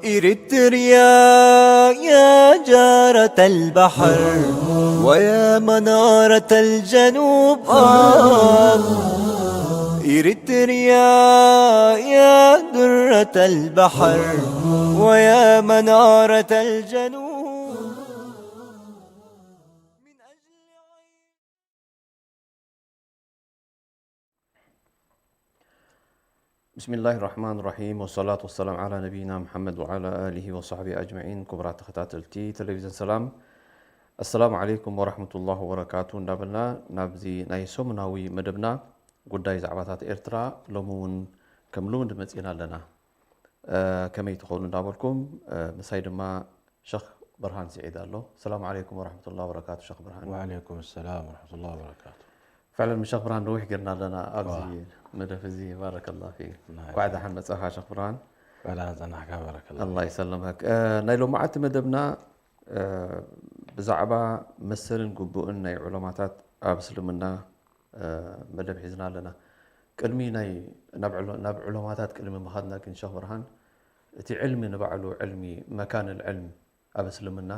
إريتريا يا جارة البحر ويا منارة الجنوب، آه. إريتريا يا درة البحر ويا منارة الجنوب. بسم الله الرحمن الرحيم، والصلاة والسلام على نبينا محمد وعلى آله وصحبه أجمعين. ክቡራት ተኸታተልቲ ቴሌቪዥን ሰላም፣ السلام عليكم ورحمة الله وبركاته እንዳበልና ናብዚ ናይ ሰሙናዊ መደብና ጉዳይ ዛዕባታት ኤርትራ ሎሚ እውን ከም ልሙድ መጺና ኣለና። እ፣ ከመይ ትኾኑ እንዳበልኩም፣ እ፣ ምሳይ ድማ ሸኽ ብርሃን ስዒድ ኣሎ። ሰላም ዓለይኩም ወረሕመቱላሂ ወበረካቱ ሸኽ ብርሃን። ወዓለይኩም ሰላም ወረሕመቱላሂ ወበረካቱ። ፍዕለን ምስ ሸኽ ብርሃን ነዊሕ ጌርና ኣለና ኣብዚ ዋ። መደብ እዚ። ባረከላሁ ፊክ። ናይ እንኳዕ ደሓን መጻኻ ሸኽ ብርሃን። እንኳዕ ደሓን ጸናሕካ። ባረከላሁ ኣላህ ፊክ። ይሰልመክ። እ፣ ናይ ሎማዓቲ መደብና፣ እ፣ ብዛዕባ መሰልን ግቡእን ናይ ዑለማታት ኣብ እስልምና፣ እ፣ መደብ ሒዝና ኣለና። ቅድሚ ናይ ናብ ዑለ-፣ ናብ ዑለማታት ቅድሚ ምኻድና ግን ሸኽ ብርሃን፣ እቲ ዕልሚ ንባዕሉ ዕልሚ መካን ልዕልም ኣብ እስልምና፣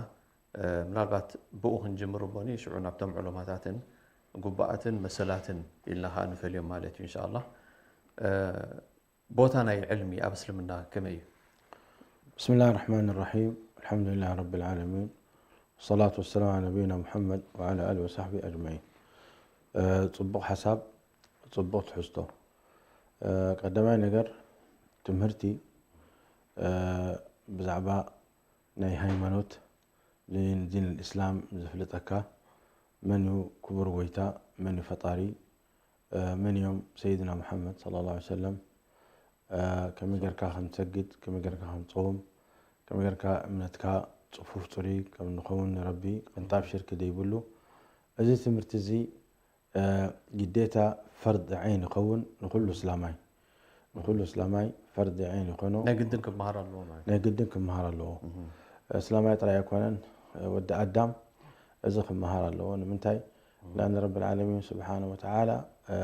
እ፣ ምናልባት ብኡ ክንጅምር እሞኒ ሽዑ ናብቶም ዑለማታትን ግቡኣትን መሰላትን ኢልና ኸዓ ንፈልዮም ማለት እዩ ኢንሻኣላህ። እ፣ ቦታ ናይ ዕልሚ ኣብ እስልምና ከመይ እዩ? بسم الله الرحمن الرحيم. الحمد لله رب العالمين. والصلاة والسلام على نبينا محمد وعلى آله وصحبه أجمعين. እ፣ ጽቡቕ ሓሳብ፣ ጽቡቕ ትሕዝቶ። እ፣ ቀዳማይ ነገር ትምህርቲ፣ እ፣ ብዛዕባ ናይ ሃይማኖት ዲን፣ ዲን الإسلام ዘፍልጠካ፣ መን እዩ ክቡር ጎይታ፣ መን እዩ ፈጣሪ፣ እ፣ መን እዮም ሰይድና ሙሓመድ ሰለላሁ ዐለይሂ ወሰለም፣ እ፣ ከመይ ጌርካ ከም ትሰግድ፣ ከመይ ጌርካ ከም ትጾም፣ ከመይ ጌርካ እምነትካ ጽፉፍ ጽሩይ ከም ንኸውን ንረቢ ቅንጣብ ሽርኪ ዘይብሉ፣ እዚ ትምህርቲ እዚ፣ እ፣ ግዴታ ፈርድ ዓይን ይኸውን ንኹሉ እስላማይ። ንኹሉ እስላማይ ፈርድ ዓይን ይኾኖ። ናይ ግድን ክመሃር ኣለዎ ማለት እዩ። ናይ ግድን ክመሃር ኣለዎ። እህ። እስላማይ ጥራይ ኣይኮነን፣ ወዲ ኣዳም እዚ ክመሃር ኣለዎ። ንምንታይ? እህ። لأن رب العالمين سبحانه وتعالى، እ፣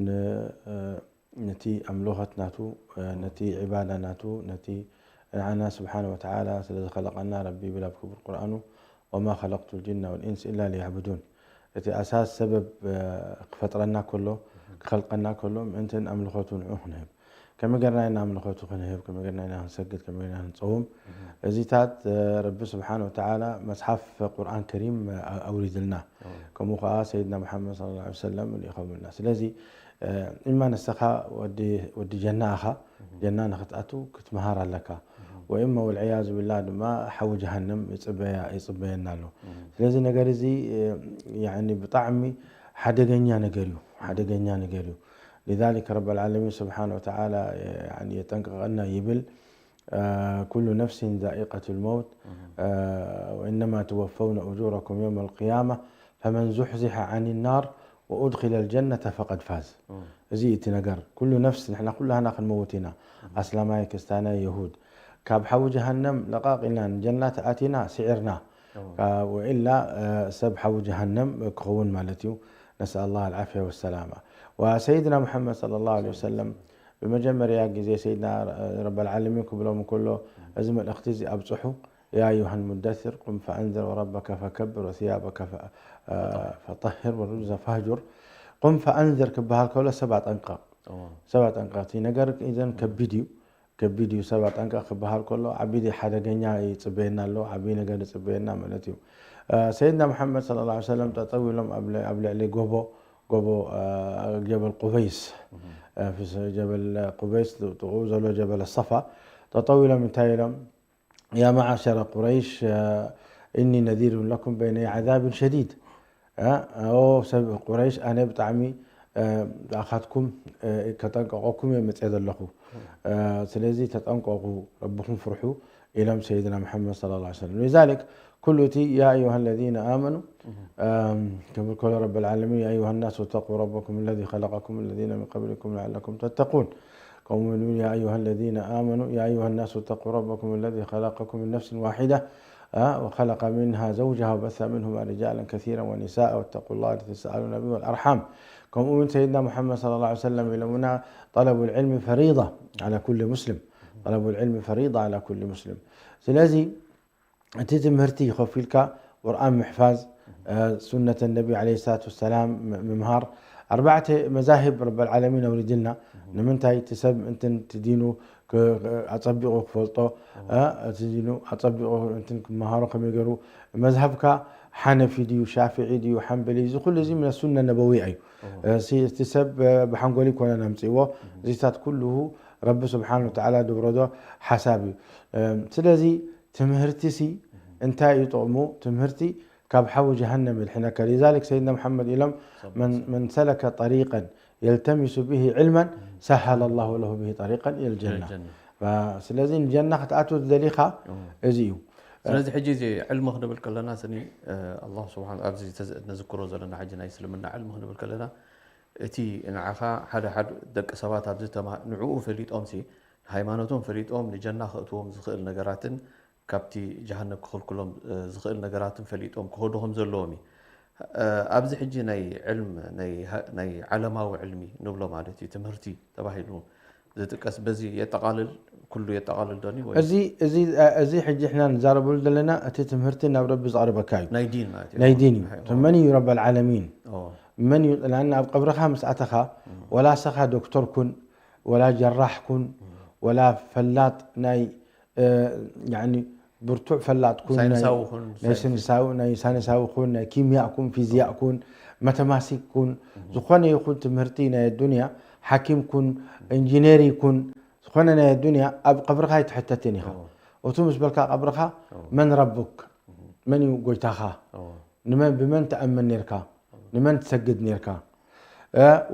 ን-፣ እ፣ ነቲ ኣምልኾት ናቱ፣ እ፣ ነቲ ዒባዳ ናቱ፣ ነቲ ንዓና ስብሓነ ወተዓላ ስለ ዝኸለቐና ረቢ ይብል ኣብ ክቡር ቁርኣኑ፣ "ወማ ኸለቅቱ ልጅነ ወልኢንስ ኢላ ሊያዕቡዱን።" እቲ ኣሳስ ሰበብ፣ እ፣ ክፈጥረና ከሎ፣ ክኸልቀና ከሎ፣ ምእንትን ኣምልኾቱ ንዑ ክንህብ። ከመይ ጌርና ኢና ኣምልኾቱ ክንህብ? ከመይ ጌርና ኢና ክንሰግድ? ከመይ ጌርና ክንጸውም? እዚታት፣ እ፣ ረቢ ስብሓነ ወተዓላ መጽሓፍ ቁርኣን ከሪም፣ እ፣ ኣውሪድልና። ከምኡ ከኣ ሰይድና መሓመድ ሰለላሁ ዐለይሂ ወሰለም ልኢኾምልና። ስለዚ፣ እ፣ ኢማ ንስኻ ወዲ፣ ወዲ ጀና ኢኻ፣ ጀና ንኽትኣቱ ክትምሃር ኣለካ። ወኢማ ወልዕያዙ ቢላህ ድማ ሓዊ ጀሃነም ይጽበያ-፣ ይጽበየና ኣሎ። ስለዚ ነገር እዚ፣ እ፣ ያዕኒ ብጣዕሚ ሓደገኛ ነገር እዩ፣ ሓደገኛ ነገር እዩ። ሊዛሊከ ረበል ዓለሚን ስብሓነ ወተዓላ፣ እ፣ ያዕኒ የጠንቅቐና ይብል፣ እ፣ ኩሉ ነፍሲን ዛኢቀቱል መውት፣ እ፣ ወኢነማ ትወፈውነ ኡጁረኩም የውመል ቅያማ ፈመን ዙሕዚሐ ዓኒ ናር ወኡድኺለል ጀነተ ፈቀድ ፋዝ። እዚ እቲ ነገር፣ ኩሉ ነፍስ፣ ንሕና ኩላህና ክንመውት ኢና። ኣስላማይ፣ ክስታናይ፣ የሁድ፣ ካብ ሓዊ ጀሃነም ለቃቕ ኢልና ንጀናት ኣቲና ስዒርና። ወኢላ፣ እ፣ ሰብ ሓዊ ጀሃነም ክኸውን ማለት እዩ። ነስኣል ላህ ኣልዓፍያ ወሰላማ። ወሰይድና ሙሐመድ ሰለላሁ ዐለይሂ ወሰለም ብመጀመርያ ግዜ ሰይድና ረበል ዓለሚን ክብሎም እንከሎ፣ እዚ መልእኽቲ እዚ ኣብጽሑ፣ يا أيها المدثر قم فأنذر وربك فكبر وثيابك ف-، አ፣ ፈጠሂር ወሩጅዘ ፋህጁር። ቁም ፈአንዝር ክበሃል ከሎ ሰብ ኣጠንቀቕ። እዎ። ሰብ ኣጠንቀቕ። እቲ ነገር ኢዘን ከቢድ እዩ። ከቢድ እዩ። ሰብ ኣጠንቀቕ ክበሃል ከሎ ዓቢ ሓደገኛ ይጽበየና ኣሎ። ዓቢ ነገር ይጽበየና ማለት እዩ። አ፣ ሰይድና መሓመድ ሰለላሁ ዐለይሂ ወሰለም ጠጠው ኢሎም ኣብ ል-፣ ኣብ ልዕሊ ጎቦ፣ ጎቦ፣ አ፣ ጀበል ቁበይስ፣ አ፣ ፊ ጀበል ቁበይስ ጥቕኡ ዘሎ ጀበል ሰፋ ጠጠው ኢሎም እንታይ ኢሎም? يا معشر قريش، آه، إني نذير لكم بين يدي عذاب شديد. እ፣ ኦ ሰብ ቁረይሽ፣ ኣነ ብጣዕሚ፣ እ፣ ንኣኻትኩም፣ እ፣ ከጠንቀቐኩም እየ መፅየ ዘለኹ። እ፣ ስለዚ ተጠንቀቑ፣ ረብኹም ፍርሑ ኢሎም ሰይድና መሐመድ ሰለላሁ ዐለይሂ ወሰለም። لذلك ኩሉ እቲ يا أيها الذين آمنوا፣ እም፣ ክብል ከሎ ረብል ዓለሚን يا أيها الناس اتقوا ربكم الذي خلقكم والذين من قبلكم لعلكم تتقون. ከምኡ እውን يا أيها الذين آمنوا يا أيها الناس اتقوا ربكم الذي خلقكم من نفس واحدة، እ፣ وخلق منها زوجها وبث منهما رجالا كثيرا ونساء واتقوا الله الذي تساءلون به والأرحام. ከምኡ እውን ሰይድና ሙሓመድ صلى الله عليه وسلم ኢሎምና، طلب العلم فريضة على كل مسلم، طلب العلم فريضة على كل مسلم። ስለዚ እቲ ትምህርቲ ከፊልካ ቁርኣን ምሕፋዝ፣ ሱነተ ነቢ عليه الصلاة والسلام ምምሃር። ኣርባዕተ መዛሂብ ረበል ዓለሚን ኣውሪድልና። ንምንታይ እቲ ሰብ እንትን እቲ ዲኑ ኣፀቢቑ ክፈልጦ፣ እቲ ዲኑ ኣፀቢቑ እንትን ክመሃሮ ከመይ ገይሩ፣ መዝሃብካ ሓነፊ ድዩ ሻፍዒ ድዩ ሓንበሊ፣ እዚ ኩሉ እዚ ምነ ሱነ ነበዊያ እዩ። እቲ ሰብ ብሓንጎሊ ኮነ ኣምፅእዎ። እዚታት ኩሉ ረቢ ስብሓን ወተዓላ ድብረዶ ሓሳብ እዩ። ስለዚ ትምህርቲ ሲ እንታይ እዩ ጥቕሙ? ትምህርቲ ካብ ሓዊ ጀሃነም የድሕነካ። لذلك ሰይድና መሓመድ ኢሎም፣ من سلك طريقا يلتمس به علما سهل الله له به طريقا إلى الجنة. ስለዚ ንጀና ክትኣትው ዝደሊኻ እዚ እዩ። ስለዚ ሕጂ እዚ ዕልሚ ክንብል ከለና ስኒ ኣላ ስብሓን ኣብዚ ነዝክሮ ዘለና ሕጂ ናይ እስልምና ዕልሚ ክንብል ከለና እቲ ንዓኻ ሓደ ሓደ ደቂ ሰባት ኣብዚ ንዕኡ ፈሊጦም ሲ ሃይማኖቶም ፈሊጦም ንጀና ከእትዎም ዝኽእል ነገራትን ካብቲ ጀሃነብ ክኽልክሎም ዝኽእል ነገራትን ፈሊጦም ክኸዱ ከም ዘለዎም እዩ። ኣብዚ ሕጂ ናይ ዕልም ናይ ዓለማዊ ዕልሚ ንብሎ ማለት እዩ ትምህርቲ ተባሂሉ ዝጥቀስ በዚ የጠቓልል ኩሉ የጠቓልል ዶኒ ወይ እዚ እዚ እዚ ሕጂ እሕና ንዛረበሉ ዘለና እቲ ትምህርቲ ናብ ረቢ ዘቕርበካ እዩ። ናይ ዲን ማለት እዩ። ናይ ዲን እዩ። መን እዩ ረብ ልዓለሚን? መን እዩ? ለኣን ኣብ ቀብርኻ ምስ ኣተኻ ወላ ሰኻ ዶክተር ኩን ወላ ጀራሕ ኩን ወላ ፈላጥ ናይ ብርቱዕ ፈላጥ ኩን፣ ናይ ሳይንሳዊ ኩን፣ ናይ ኪምያ ኩን፣ ፊዝያ ኩን፣ ማተማቲክ ኩን፣ ዝኾነ ይኹን ትምህርቲ ናይ ኣዱንያ፣ ሓኪም ኩን፣ ኢንጂነሪ ኩን፣ ዝኾነ ናይ ኣዱንያ ኣብ ቀብርኻ ኣይትሕተትን ኢኻ። እቱ ምስ በልካ ቀብርኻ መን ረቡክ፣ መን እዩ ጎይታኻ፣ ብመን ትኣምን ኔርካ፣ ንመን ትሰግድ ኔርካ፣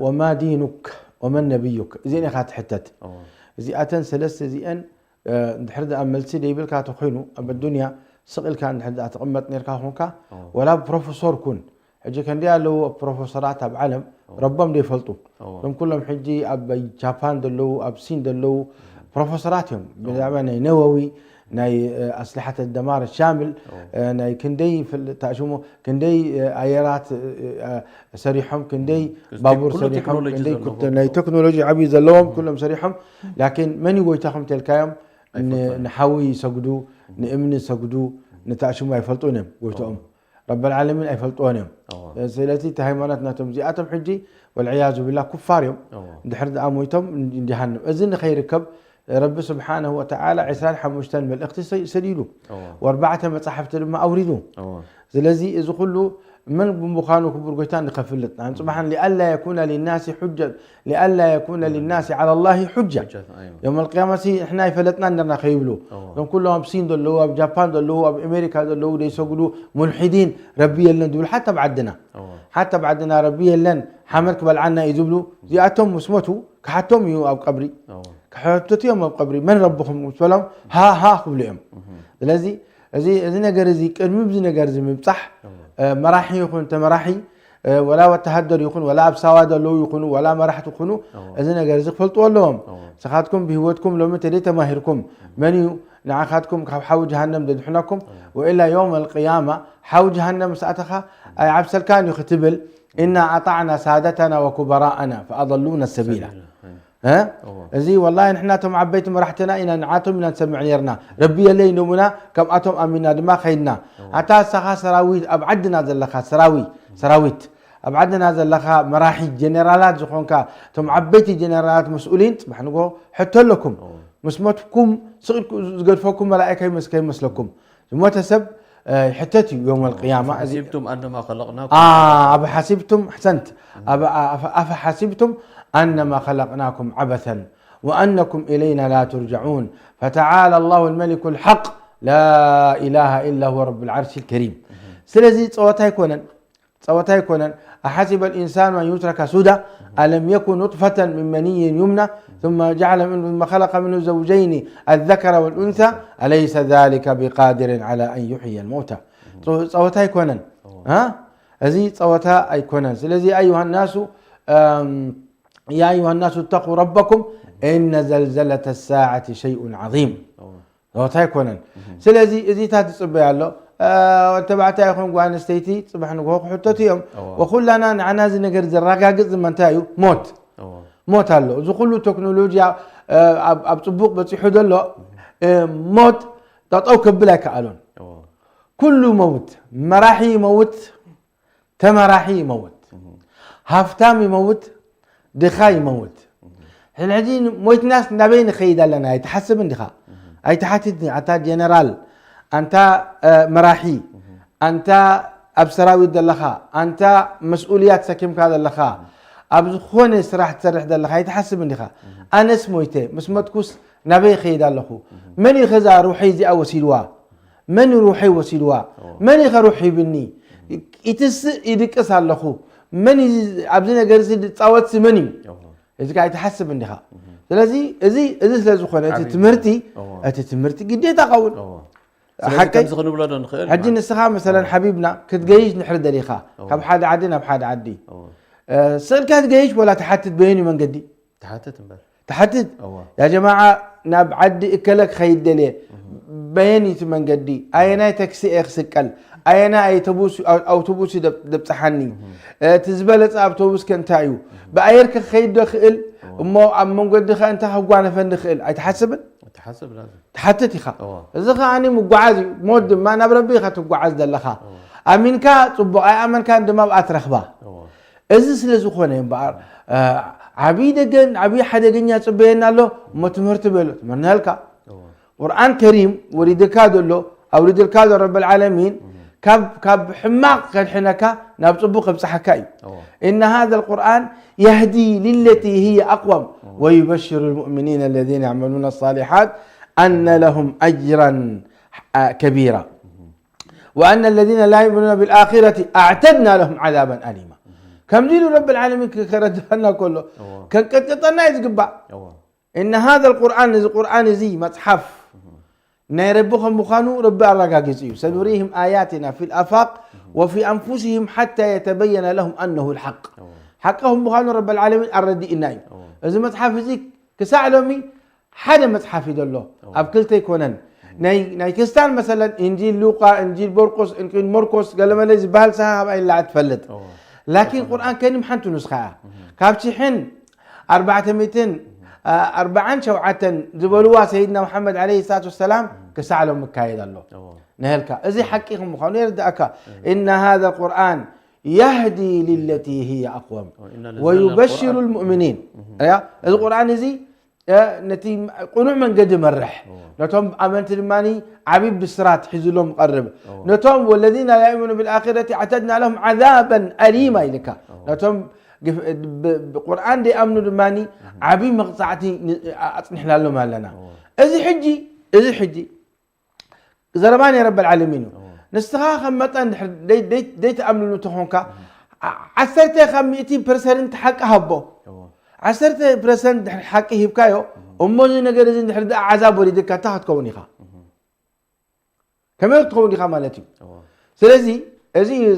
ወማ ዲኑክ ወመን ነብዩክ፣ እዚአን ኢኻ ትሕተት። እዚኣተን ሰለስተ እዚአን እንድሕር ደኣ መልሲ ደይብልካ ተኾይኑ ኣብ ኣዱንያ ስቕ ኢልካ እንድሕር ደኣ ትቕመጥ ኔርካ ኾንካ ወላ ፕሮፈሶር ኩን። ሕጂ ከንደይ ኣለዉ ፕሮፈሶራት ኣብ ዓለም ረቦም ደይፈልጡ። እዞም ኩሎም ሕጂ ኣብ ጃፓን ዘለዉ ኣብ ሲን ዘለዉ ፕሮፈሶራት እዮም። ብዛዕባ ናይ ነወዊ ናይ ኣስሊሓት ደማር ሻምል ናይ ክንደይ ታሽሙ ክንደይ ኣየራት ሰሪሖም ክንደይ ባቡር ሰሪሖም ክንደይ ናይ ቴክኖሎጂ ዓብዩ ዘለዎም ኩሎም ሰሪሖም። ላኪን መን እዩ ጎይታኹም ተልካዮም ንሓዊ ይሰግዱ ንእምኒ ይሰግዱ ንታሽሙ ኣይፈልጡን እዮም ጎይታኦም ረበል ዓለሚን ኣይፈልጥዎን እዮም። ስለዚ እቲ ሃይማኖት ናቶም እዚኣቶም ሕጂ ወልዕያዙ ቢላ ኩፋር እዮም። ድሕር ደኣ ሞይቶም ጀሃንም እዚ ንኸይርከብ ረቢ ስብሓነሁ ወተዓላ ዕስራን ሓሙሽተን መልእኽቲ ሰዲዱ ወኣርባዕተ መጻሕፍቲ ድማ ኣውሪዱ። ስለዚ እዚ ኩሉ መን ብምዃኑ ክቡር ጎይታ ንኸፍልጥ ንዓን ጽባሕን ሊኣላ የኩነ ሊናሲ ሑጀ ሊኣላ የኩነ ሊናሲ ዓላ ላሂ ሑጃ ዮም ኣልቅያማ ሲ ንሕና ይፈለጥና ነርና ከይብሉ እዞም ኩሎም ኣብ ሲን ዘለዉ ኣብ ጃፓን ዘለዉ ኣብ ኣሜሪካ ዘለዉ ደይሰግዱ ሙልሒዲን ረቢ የለን ዝብሉ ሓታ ኣብ ዓድና ሓታ ኣብ ዓድና ረቢ የለን ሓመድ ክበልዓና እዩ ዝብሉ እዚኣቶም ምስ ሞቱ ክሓቶም እዩ ኣብ ቀብሪ ክሕተቱ እዮም ኣብ ቀብሪ መን ረብኹም ምስ በሎም ሃ ሃ ክብሉ እዮም። ስለዚ እዚ እዚ ነገር እዚ ቅድሚ እዚ ነገር እዚ ምብፃሕ መራሒ ይኹን ተመራሒ ወላ ወተሃደር ይኹን ወላ ኣብ ሳዋ ዘለዉ ይኹኑ ወላ መራሕቲ ይኹኑ እዚ ነገር እዚ ክፈልጥዎ ኣለዎም። ንስኻትኩም ብህይወትኩም ሎሚ ተደይ ተማሂርኩም መን እዩ ንዓኻትኩም ካብ ሓዊ ጀሃነም ዘድሕነኩም ወኢላ ዮም ኣልቅያማ ሓዊ ጀሃነም ምስ ኣተኻ ኣይዓብሰልካን እዩ ክትብል إنا أطعنا سادتنا وكبراءنا فأضلونا السبيل እዚ ወላሂ ንሕና እቶም ዓበይቲ መራሕትና ኢና ንዓቶም ኢና ንሰምዕ ነርና ረቢ የለይ ንቡና ከምኣቶም ኣሚና ድማ ኸይድና ኣታ ንስኻ ሰራዊት ኣብ ዓድና ዘለኻ ሰራዊ ሰራዊት ኣብ ዓድና ዘለኻ መራሒ ጀነራላት ዝኾንካ እቶም ዓበይቲ ጀነራላት መስኡሊን ፅባሕ ንጎ ሕቶ ኣለኩም ምስ ሞትኩም ስቕ ኢልኩ ዝገድፈኩም መላእካ ይመስ- ከይመስለኩም ዝሞተ ሰብ ይሕተት እዩ ዮም ኣልቅያማ እዚ حسبتم أنما خلقناكم ኣብ ሓሲብቱም ሕሰንት ኣፈ ሓሲብቱም ኣነማ ኸለቅናኩም ዓበተን ወኣነኩም ኢለይና ላ ትርጅዑን ፈተዓላ ላሁ ልመሊኩ ልሓቅ ላ ኢላሃ ኢላ ሁወ ረብ ልዓርሽ ልከሪም ስለዚ ፀወታ ኣይኮነን ፀወታ ኣይኮነን أحسب الإنسان أن يترك سدى ألم يك نطفة من مني يمنى ثم جعل منه ثم خلق منه زوجين الذكر والأنثى أليس ذلك بقادر على أن يحيي الموتى ፀወታ ኣይኮነን ها እዚ ፀወታ ኣይኮነን ስለዚ أيها الناس يا أيها الناس اتقوا ربكم إن زلزلة الساعة شيء عظيم ዞታ ኣይኮነን ስለዚ እዚታት ዝፅበይ ኣሎ ተባዕታይ ይኹን ጓል ኣንስተይቲ ጽባሕ ንግሆ ክሕተቱ እዮም። ወኩላና ንዓና እዚ ነገር ዘረጋግጽ ዝመንታይ እዩ? ሞት። ሞት ኣሎ። እዚ ኩሉ ቴክኖሎጂ ኣብ ጽቡቕ በጺሑ ዘሎ ሞት ጠጠው ከብል ኣይከኣሉን። ኩሉ መውት፣ መራሒ ይመውት፣ ተመራሒ ይመውት፣ ሃፍታም ይመውት፣ ድኻ ይመውት። ሕልሕዚ ሞይትናስ ናበይ ንኸይድ ኣለና? ኣይትሓስብን ዲኻ? ኣይትሓትትኒ ኣንታ ጀነራል፣ ኣንታ መራሒ፣ ኣንታ ኣብ ሰራዊት ዘለኻ፣ ኣንታ መስኡልያ ተሰኪምካ ዘለኻ፣ ኣብ ዝኾነ ስራሕ ትሰርሕ ዘለኻ ኣይትሓስብን ዲኻ? ኣነስ ሞይተ ምስ መትኩስ ናበይ ይኸይድ ኣለኹ? መን እዩ ከዛ ሩሐይ እዚኣ ወሲድዋ? መን ሩሐይ ወሲድዋ? መን እዩ ከሩሕ ሂብኒ? ይትስእ ይድቅስ ኣለኹ። መን እዩ ኣብዚ ነገር እዚ ዝፃወትሲ መን እዩ? እዚ ከዓ ኣይትሓስብ እንዲኻ። ስለዚ እዚ እዚ ስለ ዝኾነ እቲ ትምህርቲ እቲ ትምህርቲ ግዴታ ኸውን። ስለዚ ሓቀይ ከምዚ ክንብሎ ዶ ንኽእል ሕጂ ማለት ንስኻ መሰለን ሓቢብና ክትገይሽ ንድሕር ደሊኻ ካብ ሓደ ዓዲ ናብ ሓደ ዓዲ ስእልካ ትገይሽ ወላ ትሓትት በየኑ መንገዲ ትሓትት እምበር ትሓትት እዋ ያ ጀማዓ ናብ ዓዲ እከለ ክኸይድ ደልየ በየን እቲ መንገዲ ኣየናይ ተክሲ እየ ክስቀል ኣየናይ ኣውቶቡስ ኣውቶቡስ እዩ ደብ- ደብፅሓኒ እቲ ዝበለፀ ኣውቶቡስ ከ እንታይ እዩ ብኣየር ከ ክኸይድ ዶ ክእል እሞ ኣብ መንገዲ ከ እንታይ ከጓነፈኒ ክእል ኣይትሓስብን ትሓስብ ላዝም ትሓትት ኢኻ እዋ እዚ ከኣ ምጓዓዝ እዩ ሞት ድማ ናብ ረቢ ኢኻ ትጓዓዝ ዘለኻ ኣሚንካ ፅቡቕ ኣይኣመንካን ድማ ኣብኣ ትረኽባ እዋ እዚ ስለ ዝኾነ እምበኣር ዓብዪ ደገን ዓብዪ ሓደገኛ ጽበየና ኣሎ እሞ ትምህርቲ በሎ ትምህርናልካ ቁርኣን ከሪም ወሪድካ ዘሎ ኣውሪድልካ ዘሎ ረብ ልዓለሚን ካብ ካብ ሕማቕ ከድሕነካ ናብ ጽቡቕ ከብጽሓካ እዩ إن هذا القرآن يهدي للتي هي أقوم ويبشر المؤمنين الذين يعملون الصالحات أن لهم أجرا كبيرا وأن الذين لا يؤمنون بالآخرة أعتدنا لهم عذابا أليما ከምዚ ኢሉ ረብ ልዓለሚን ከረድፈና ከሎ ከንቀጥቀጠና እዩ ዝግባእ إن هذا القرآن እዚ ቁርኣን እዚ መፅሓፍ ናይ ረቢ ከም ምዃኑ ረቢ ኣረጋጊፁ እዩ سنريهم آياتنا في الآفاق وفي أنفسهم حتى يتبين لهم أنه الحق ሓቂ ከም ምዃኑ ረብ ልዓለሚን ኣረዲእና እዩ እዚ መፅሓፍ እዚ ክሳዕ ሎሚ ሓደ መፅሓፍ እዩ ዘሎ ኣብ ክልተ ኣይኮነን ናይ ናይ ክርስቲያን መሰለን እንጂል ሉቃ እንጂል ቦርቆስ እንጂል መርቆስ ገለመለ ዝበሃል ሰሃ ካብ ኣይላዕ ትፈልጥ ላኪን ቁርኣን ከኒም ሓንቲ ኑስኻ እያ ካብ ሽሕን ኣርባዕተ ሚእትን ኣርባዓን ሸውዓተን ዝበልዋ ሰይድና መሓመድ ዓለይሂ ሰላቱ ወሰላም ክሳዕ ሎም ይካየድ ኣሎ ነህልካ እዚ ሓቂ ከም ምዃኑ የርድኣካ إن هذا القرآن يهدي للتي هي أقوم ويبشر المؤمنين እዚ ቁርኣን እዚ ነቲ ቅኑዕ መንገዲ መርሕ ነቶም ኣመንቲ ድማ ዓብዪ ብስራት ሒዙሎም ቀርብ ነቶም والذين لا يؤمنون بالآخرة أعتدنا لهم عذابا أليما ኢልካ ነቶም ቁርኣን ደይኣምኑ ድማ ዓብዪ መቕፃዕቲ ኣፅኒሕናሎም ኣለና እዚ ሕጂ እዚ ሕጂ ዘረባ ናይ ረብ ልዓለሚን እዩ ንስኻ ከም መጠን ደይትኣምንሉ እንተኾንካ ዓሰርተ ካብ ሚእቲ ፐርሰንት ሓቂ ሃቦ ዓሰርተ ፐርሰንት ድሕሪ ሓቂ ሂብካዮ እሞ እዚ ነገር እዚ ድሕሪ ደኣ ዓዛብ ወሪድካ እንታይ ክትከውን ኢኻ ከመይ ክትኸውን ኢኻ ማለት እዩ ስለዚ እዚ እዩ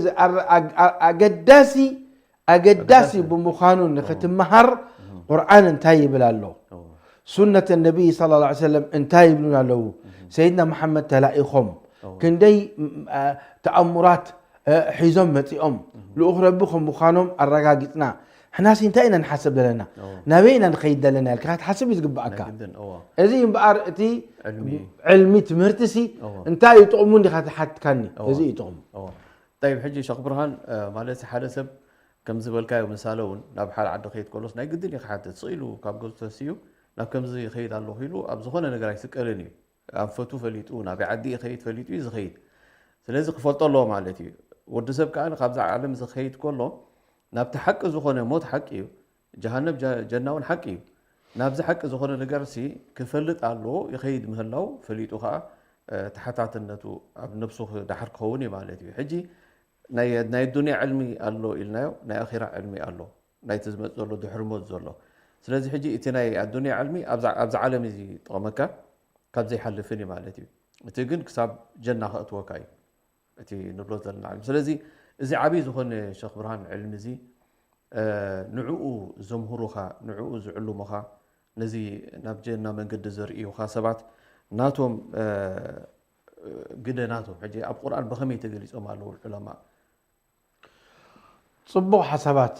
ኣገዳሲ ኣገዳሲ ብምዃኑ ንክትመሃር ቁርኣን እንታይ ይብል ኣሎ ሱነት ነቢይ صلى الله عليه وسلم እንታይ ይብሉን ኣለዉ ሰይድና መሓመድ ተላኢኾም ክንደይ ተኣሙራት ሒዞም መፂኦም ልኡኽ ረቢ ከም ምዃኖም ኣረጋጊፅና ሕናሲ እንታይ ኢና ንሓስብ ዘለና ናበይ ኢና ንኸይድ ዘለና ኢልካ ክትሓስብ እዩ ዝግብኣካ እዚ እምበኣር እቲ ዕልሚ ትምህርቲ ሲ እንታይ እዩ ጥቕሙ እንዲኻ ትሓትካኒ እዚ እዩ ጥቕሙ طيب ሕጂ ሸኽ ብርሃን ማለት ሓደ ሰብ ከም ዝበልካዮ ምሳለ እውን ናብ ሓደ ዓዲ ከይድ ከሎስ ናይ ግድን እዩ ክሓትት ስቕ ኢሉ ካብ ገዙ ተስዩ ናብ ከምዚ ይኸይድ ኣለኹ ኢሉ ኣብ ዝኾነ ነገር ኣይስቀልን እዩ ኣንፈቱ ፈሊጡ ናበይ ዓዲ ይኸይድ ፈሊጡ እዩ ዝኸይድ ስለዚ ክፈልጦ ኣለዎ ማለት እዩ ወዲ ሰብ ከዓ ካብዛ ዓለም ዝኸይድ ከሎ ናብቲ ሓቂ ዝኾነ ሞት ሓቂ እዩ ጀሃነብ ጀና እውን ሓቂ እዩ ናብዚ ሓቂ ዝኾነ ነገር ሲ ክፈልጥ ኣለዎ ይኸይድ ምህላው ፈሊጡ ከዓ ተሓታትነቱ ኣብ ነብሱ ዳሕር ክኸውን እዩ ማለት እዩ ሕጂ ናይ ኣዱንያ ዕልሚ ኣሎ ኢልናዮ ናይ ኣራ ዕልሚ ኣሎ ናይቲ ዝመፅ ዘሎ ድሕሪ ሞት ዘሎ ስለዚ ሕጂ እቲ ናይ ኣዱንያ ዕልሚ ኣብዚ ዓለም እዚ ጠቕመካ ካብ ዘይሓልፍን እዩ ማለት እዩ እቲ ግን ክሳብ ጀና ከእትወካ እዩ እቲ ንብሎ ዘለና ዕልሚ ስለዚ እዚ ዓብዪ ዝኾነ ሸኽ ብርሃን ዕልሚ እዚ ንዕኡ ዘምህሩኻ ንዕኡ ዝዕልሙኻ ነዚ ናብ ጀና መንገዲ ዘርእዩኻ ሰባት ናቶም ግደ ናቶም ሕጂ ኣብ ቁርኣን ብኸመይ ተገሊጾም ኣለዉ ዑለማ? ጽቡቕ ሓሳባት።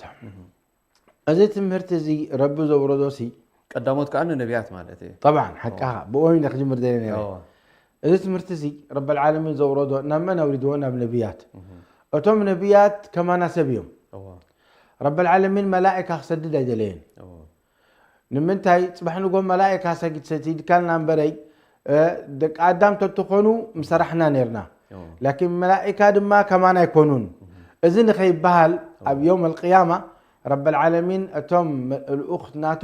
እዚ ትምህርቲ እዚ ረቢ ዘውረዶ ሲ ቀዳሞት ከኣ ንነቢያት ማለት እዩ። ጠብዓን ሓቃኻ ብኦይ ክጅምር ደለ ነረ። እዚ ትምህርቲ እዚ ረቢ ዓለሚን ዘውረዶ ናብ መን ኣውሪድዎ? ናብ ነቢያት። እቶም ነቢያት ከማና ሰብ እዮም። ረቢ ዓለሚን መላእካ ክሰድድ ኣይደለየን። ንምንታይ ጽባሕ ንጎ መላእካ ሰጊድ ሰቲድካልና እምበረይ ደቂ ኣዳም ተትኾኑ ምሰራሕና ነርና። ላኪን መላእካ ድማ ከማና ኣይኮኑን። እዚ ንኸይበሃል ኣብ ዮም ኣልቅያማ ረቢ ዓለሚን እቶም ልኡኽ ናቱ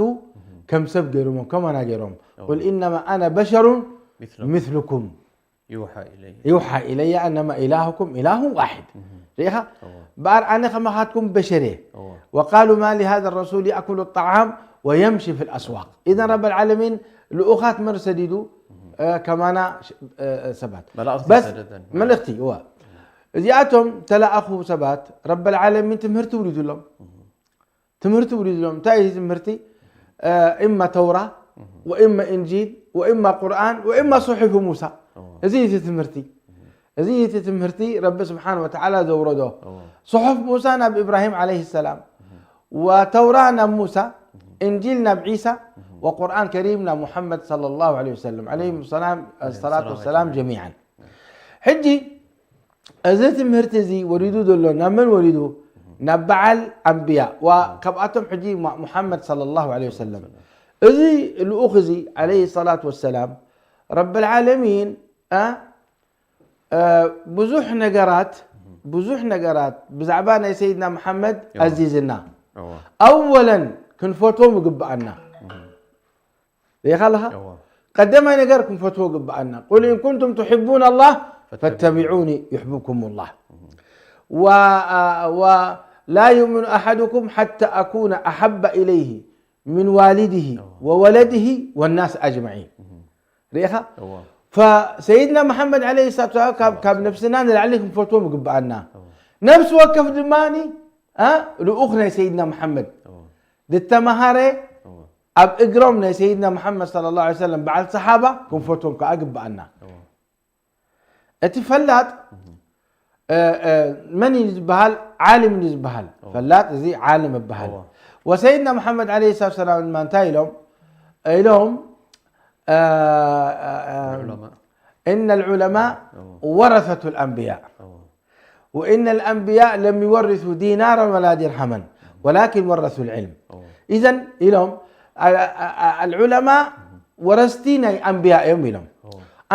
ከም ሰብ ገይሮም ከማና ገይሮም። ቁል ኢነማ ኣነ በሸሩን ምስልኩም ይውሓ ኢለይ ይውሓ ኢለየ ኣነማ ኢላሁኩም ኢላሁን ዋሒድ። ርኢኻ በኣር ኣነ ከማኻትኩም በሸር እየ። ወቃሉ ማ ሊሃذ ረሱል ያእኩሉ ጣዓም ወየምሺ ፊ ልኣስዋቅ። ኢዘን ረቢ ዓለሚን ልኡኻት መን ሰዲዱ? ከማና ሰባት መላእኽቲ በስ ሰደደን። መልእኽቲ እዋ እዚኣቶም ተለኣኹ ሰባት ረቢ ዓለሚን ትምህርቲ ውሪዱሎም። ትምህርቲ ውሪዱሎም እንታይ እዩ ትምህርቲ? ኢማ ተውራ ወኢማ እንጂል ወኢማ ቁርኣን ወኢማ ሱሑፍ ሙሳ። እዚ እዩ እቲ ትምህርቲ። እዚ እዩ እቲ ትምህርቲ ረቢ ስብሓን ወተዓላ ዘውረዶ። ሱሑፍ ሙሳ ናብ ኢብራሂም ዓለይሂ ሰላም፣ ወተውራ ናብ ሙሳ፣ እንጂል ናብ ዒሳ፣ ወቁርኣን ከሪም ናብ ሙሐመድ ሰለላሁ ዓለይሂ ወሰለም ዓለይሂም ሰላም ሰላት ወሰላም ጀሚዓን። ሕጂ እዚ ትምህርቲ እዚ ወሪዱ ዘሎ ናብ መን ወሪዱ? ናብ በዓል ኣንብያ ዋ ካብኣቶም ሕጂ ሙሐመድ ሰለላሁ ዓለይሂ ወሰለም። እዚ ልኡኽ እዚ ዓለይሂ ሰላት ወሰላም ረቢ ዓለሚን ብዙሕ ነገራት ብዙሕ ነገራት ብዛዕባ ናይ ሰይድና መሓመድ ኣዚዝና። ኣወለን ክንፈትዎም ይግብኣና። ርኢኻ ኣለኻ? ቀዳማይ ነገር ክንፈትዎ ይግብኣና። ቁል ኢን ኩንቱም ትሕቡን ኣላህ ፈተቢዑኒ ዩሕብኩም ላህ። ወላ ዩእምኑ ኣሓድኩም ሓታ ኣኩነ ኣሓባ ኢለይህ ምን ዋሊድህ ወወለድህ ወናስ ኣጅማዒን። ርኢኻ? ሰይድና መሓመድ ዓለይሂ ሰላቱ ወሰላም ካብ ነብስና ንላዕሊ ክንፈትዎም ይግብኣና። ነብሲ ወከፍ ድማ ልኡኽ ናይ ሰይድና መሓመድ ዝተምሃረ ኣብ እግሮም ናይ ሰይድና መሓመድ ሰለላሁ ዐለይሂ ወሰለም በዓል ሰሓባ ክንፈትዎም ከዓ ይግብኣና። እቲ ፈላጥ መን እዩ ዝበሃል? ዓሊም እዩ ዝበሃል። ፈላጥ እዚ ዓሊም ይበሃል። ወሰይድና መሓመድ ዓለይሂ ሰላቱ ወሰላም ድማ እንታይ ኢሎም ኢሎም إن العلماء ورثة الأنبياء وإن الأنبياء لم يورثوا دينارا ولا درهما ولكن ورثوا العلم. إذن ኢሎም العلماء ወረስቲ ናይ ኣንብያ እዮም ኢሎም።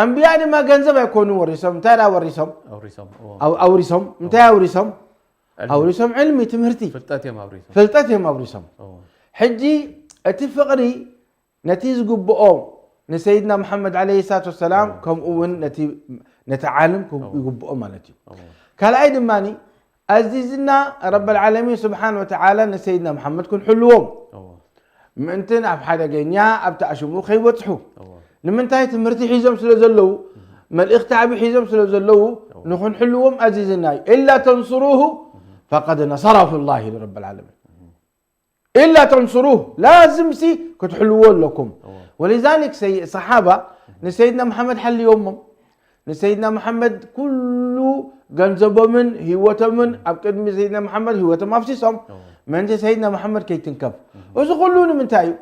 ኣንብያ ድማ ገንዘብ ኣይኮኑ ወሪሶም። እንታይ ዳ ወሪሶም? ኣውሪሶም እንታይ ኣውሪሶም? ኣውሪሶም ዕልሚ ትምህርቲ ፍልጠት እዮም ኣውሪሶም። ሕጂ እቲ ፍቕሪ ነቲ ዝግብኦ ንሰይድና መሓመድ ዓለይሂ ሰላቱ ወሰላም ከምኡ እውን ነቲ ዓልም ይግብኦ ማለት እዩ። ካልኣይ ድማ ኣዚዝና ረበል ዓለሚን ስብሓን ወተዓላ ንሰይድና መሓመድ ክንሕልዎም ምእንቲ ኣብ ሓደገኛ ኣብቲ ኣሽሙ ከይበፅሑ ንምንታይ ትምህርቲ ሒዞም ስለ ዘለዉ መልእኽቲ ዓብዪ ሒዞም ስለ ዘለዉ ንክንሕልዎም ኣዚዝና እዩ። ኢላ ተንስሩሁ ፈቀድ ነሰራሁ ላህ ኢሉ ረበል ዓለሚን። ኢላ ተንስሩህ ላዝም ሲ ክትሕልዎ ኣለኩም። ወሊዛሊክ ሰሓባ ንሰይድና መሓመድ ሓልዮሞም ንሰይድና መሓመድ ኩሉ ገንዘቦምን ህይወቶምን ኣብ ቅድሚ ሰይድና መሓመድ ህይወቶም ኣፍሲሶም ምእንቲ ሰይድና መሓመድ ከይትንከፍ። እዚ ኩሉ ንምንታይ እዩ?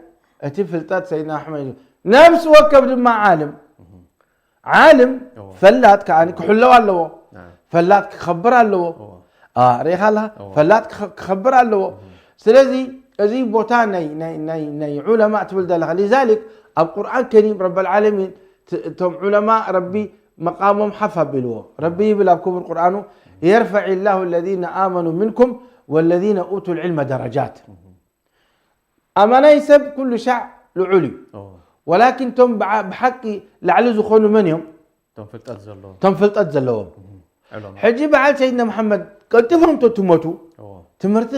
እቲ ፍልጠት ሰይድና መሓመድ እዩ። ነብሲ ወከፍ ድማ ዓልም ዓልም ፈላጥ ከዓ ክሕለው ኣለዎ። ፈላጥ ክኸብር ኣለዎ። ርኢኻ ኣለኻ? ፈላጥ ክኸብር ኣለዎ። ስለዚ እዚ ቦታ ናይ ዑለማ ትብል ዘለኻ ሊዛሊክ ኣብ ቁርኣን ከሪም ረበል ዓለሚን እቶም ዑለማ ረቢ መቃሞም ሓፍ ኣቢልዎ። ረቢ ይብል ኣብ ክቡር ቁርኣኑ የርፈዕ ላሁ ለዚነ ኣመኑ ምንኩም ወለዚነ ኡቱ ልዕልመ ደረጃት። ኣማናይ ሰብ ኩሉ ሻዕ ልዑል እዩ። ወላኪን እቶም ብሓቂ ላዕሊ ዝኾኑ መን እዮም? እቶም ፍልጠት ዘለዎም። ሕጂ በዓል ሰይድና መሓመድ ቀልጢፎም ተትሞቱ ትምህርቲ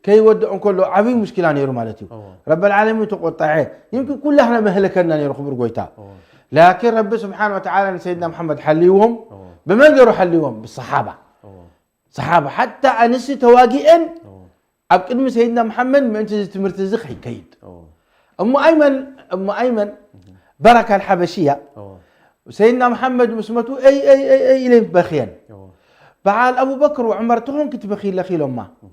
ከይወድኦ እንከሎ ዓብዪ ሙሽኪላ ነይሩ ማለት እዩ። ረበል ዓለሚን ተቆጠዐ። ይምኪን ኩላህና መህለከና ነይሩ ክቡር ጎይታ። ላኪን ረቢ ስብሓን ወተዓላ ንሰይድና መሓመድ ሓልይዎም። ብመን ገይሩ ሓልይዎም? ብሰሓባ። ሰሓባ ሓታ ኣንስቲ ተዋጊአን ኣብ ቅድሚ ሰይድና መሓመድ ምእንቲ እዚ ትምህርቲ እዚ ከይከይድ። እሞ ኣይመን እሞ ኣይመን በረካ ኣልሓበሽያ ሰይድና መሓመድ ምስ መቱ፣ "እይ፣ እይ፣ እይ፣ እይ" ኢለን በኽየን። እዎ። በዓል ኣቡበክር ወዑመር፣ "ተኾንኪ ትበኽይ ኣለኺ?" ኢሎማ። እህ።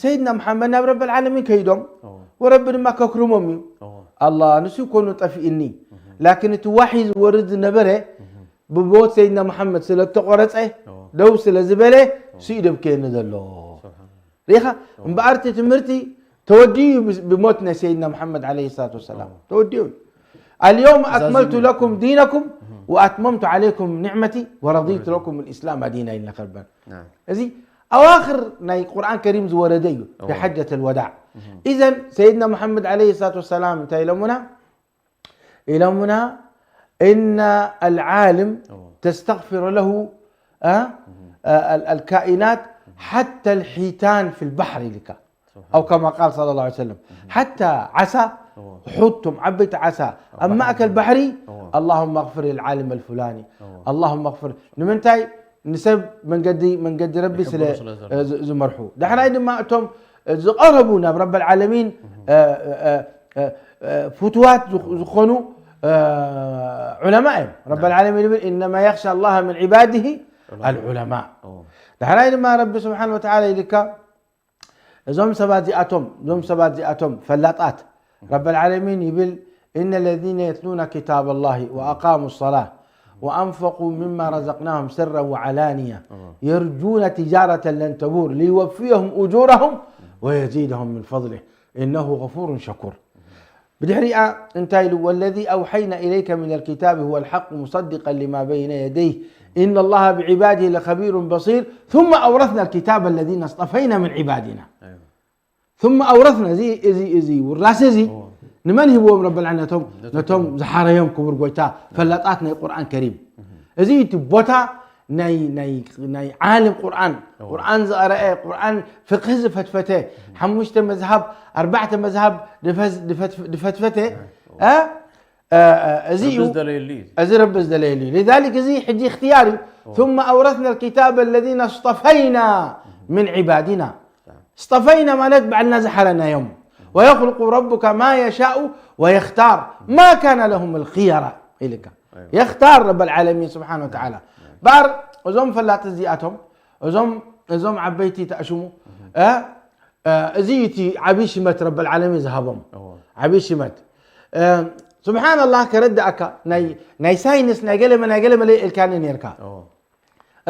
ሰይድና መሓመድ ናብ ረብል ዓለሚን ከይዶም፣ እዎ። ወረቢ ድማ ከክርሞም እዩ። እዎ። "ኣላ፣ ንሱ ይኮኑ ጠፊእኒ። እህ። ላኪን እቲ ዋሒ ዝወርድ ዝነበረ እህ። ብሞት ሰይድና መሓመድ ስለ እተቆረጸ፣ እዎ። ደው ስለ ዝበለ፣ እዎ። ስኢደብክየኒ ዘሎ." ስብሓን። ርኢኻ? እዎ። እምበኣር እቲ ትምህርቲ ተወዲኡ እዩ ብስ-፣ ብሞት ናይ ሰይድና መሓመድ ዓለይሂ ሰላቱ ወሰላም። እዎ። ተወዲኡ እዩ። "ኣልየውመ እዛ ኣክመልቱ ዚኒ። ለኩም ዲነኩም እህ። ወኣትመምቱ ዓለይኩም ኒዕመቲ ወረዲቱ እህ። ለኩም ልኢስላም ዲና" ኢልና ከርበን። ናም። እዚ ኣዋኽር ናይ ቁርኣን ከሪም ዝወረደ እዩ፣ እዎ። ብሓጀት ልወዳዕ። እህ። ኢዘን ሰይድና መሓመድ ዓለይሂ ሰላቱ ወሰላም እንታይ ኢሎሙና? ኢሎሙና፣ "إن العالم እዎ። تستغفر له، አ፣ እህ። አ፣ ال-، الكائنات حتى الحيتان في البحر" ኢልካ። ስብሓን። أو كما قال صلى الله عليه وسلم. እህ። ሓታ ዓሳ፣ እዎ። ሑቶም ዓበይቲ ዓሳ ኣብ እዎ። ማእከል ባሕሪ፣ እዎ። "اللهم اغفر للعالم الفلاني، እዎ። اللهم اغفر" ንምንታይ? ንሰብ መንገዲ፣ መንገዲ ረቢ ስለ፣ የኽብሩ ስለ ዘለዉ። እ፣ ዝ-፣ ዝመርሑ። ዳሕራይ ድማ እቶም፣ እ፣ ዝቐረቡ ናብ ረበል ዓለሚን፣ እህ። እ፣ እ፣ እ፣ እ፣ እ፣ ፍቱዋት ዝኽ-፣ ዝኾኑ፣ እ፣ ዑለማ እዮም። ረበል ናም። ዓለሚን ይብል፣ "إنما يخشى الله من عباده ዑለማ። العلماء." ኦ። ዳሕራይ ድማ ረቢ ስብሓን ወተዓላ ኢልካ፣ እዞም ሰባት እዚኣቶም፣ እዞም ሰባት እዚኣቶም ፈላጣት፣ ረበል ዓለሚን ይብል፣ "إن الذين يتلون كتاب الله وأقاموا الصلاة وأنفقوا مما رزقناهم سرا وعلانية اه. يرجون تجارة لن تبور ليوفيهم أجورهم ويزيدهم من فضله إنه غفور شكور." ብድሕሪኣ እንታይ ኢሉ? "والذي أوحينا إليك من الكتاب هو الحق مصدقا لما بين يديه إن الله بعباده لخبير بصير ثم أورثنا الكتاب الذين اصطفينا من عبادنا." ኣይዋ። ثم أورثنا፣ እዚ፣ እዚ፣ እዚ ውራስ እዚ እዎ። ንመን ሂብዎም ረበል ዓለሚን? ነቶም፣ ነቶም ነቶም ዝሓረዮም ክቡር ጎይታ፣ ፈላጣት ናይ ቁርኣን ከሪም። እህ። እዚ እቲ ቦታ ናይ፣ ናይ፣ ናይ ዓለም ቁርኣን፣ እዎ። ቁርኣን ዝቐረአ፣ ቁርኣን ፍቅህ ዝፈትፈተ፣ እህ። ሓሙሽተ መዝሃብ፣ ኣርባዕተ መዝሃብ ድፈዝ-፣ ድፈትፍ-፣ ድፈትፈተ፣ እዎ። እ? እ፣ እ፣ እዚ ረቢ እዩ። ዝደለየሉ እዩ። እዚ ረቢ ዝደለየሉ እዩ። لذلك እዚ ሕጂ እኽትያር እዩ። እዎ። ثم أورثنا الكتاب الذين اصطفينا من عبادنا። እህ። اصطفينا ማለት ባዕልና ዝሓረናዮም። ويخلق ربك ما يشاء ويختار ما كان لهم الخيرة ኢልካ። ኣይዋ። የኽታር ረበል ዓለሚን ስብሓን ወተዓላ። ኣይዋ። ባር እዞም ፈላጥ እዚኣቶም፣ እዞም፣ እዞም ዓበይቲ ተኣሽሙ፣ እህ። እ፣ እ፣ እዚ እዩ እቲ ዓብዪ ሽመት ረበል ዓለሚን ዝሃቦም። እዎ። ዓብዪ ሽመት። እ፣ ስብሓን ኣላህ ከረድኣካ፣ ናይ፣ ናይ ሳይንስ፣ ናይ ገለመ፣ ናይ ገለመለ ኢልካኒ ነርካ። እዎ።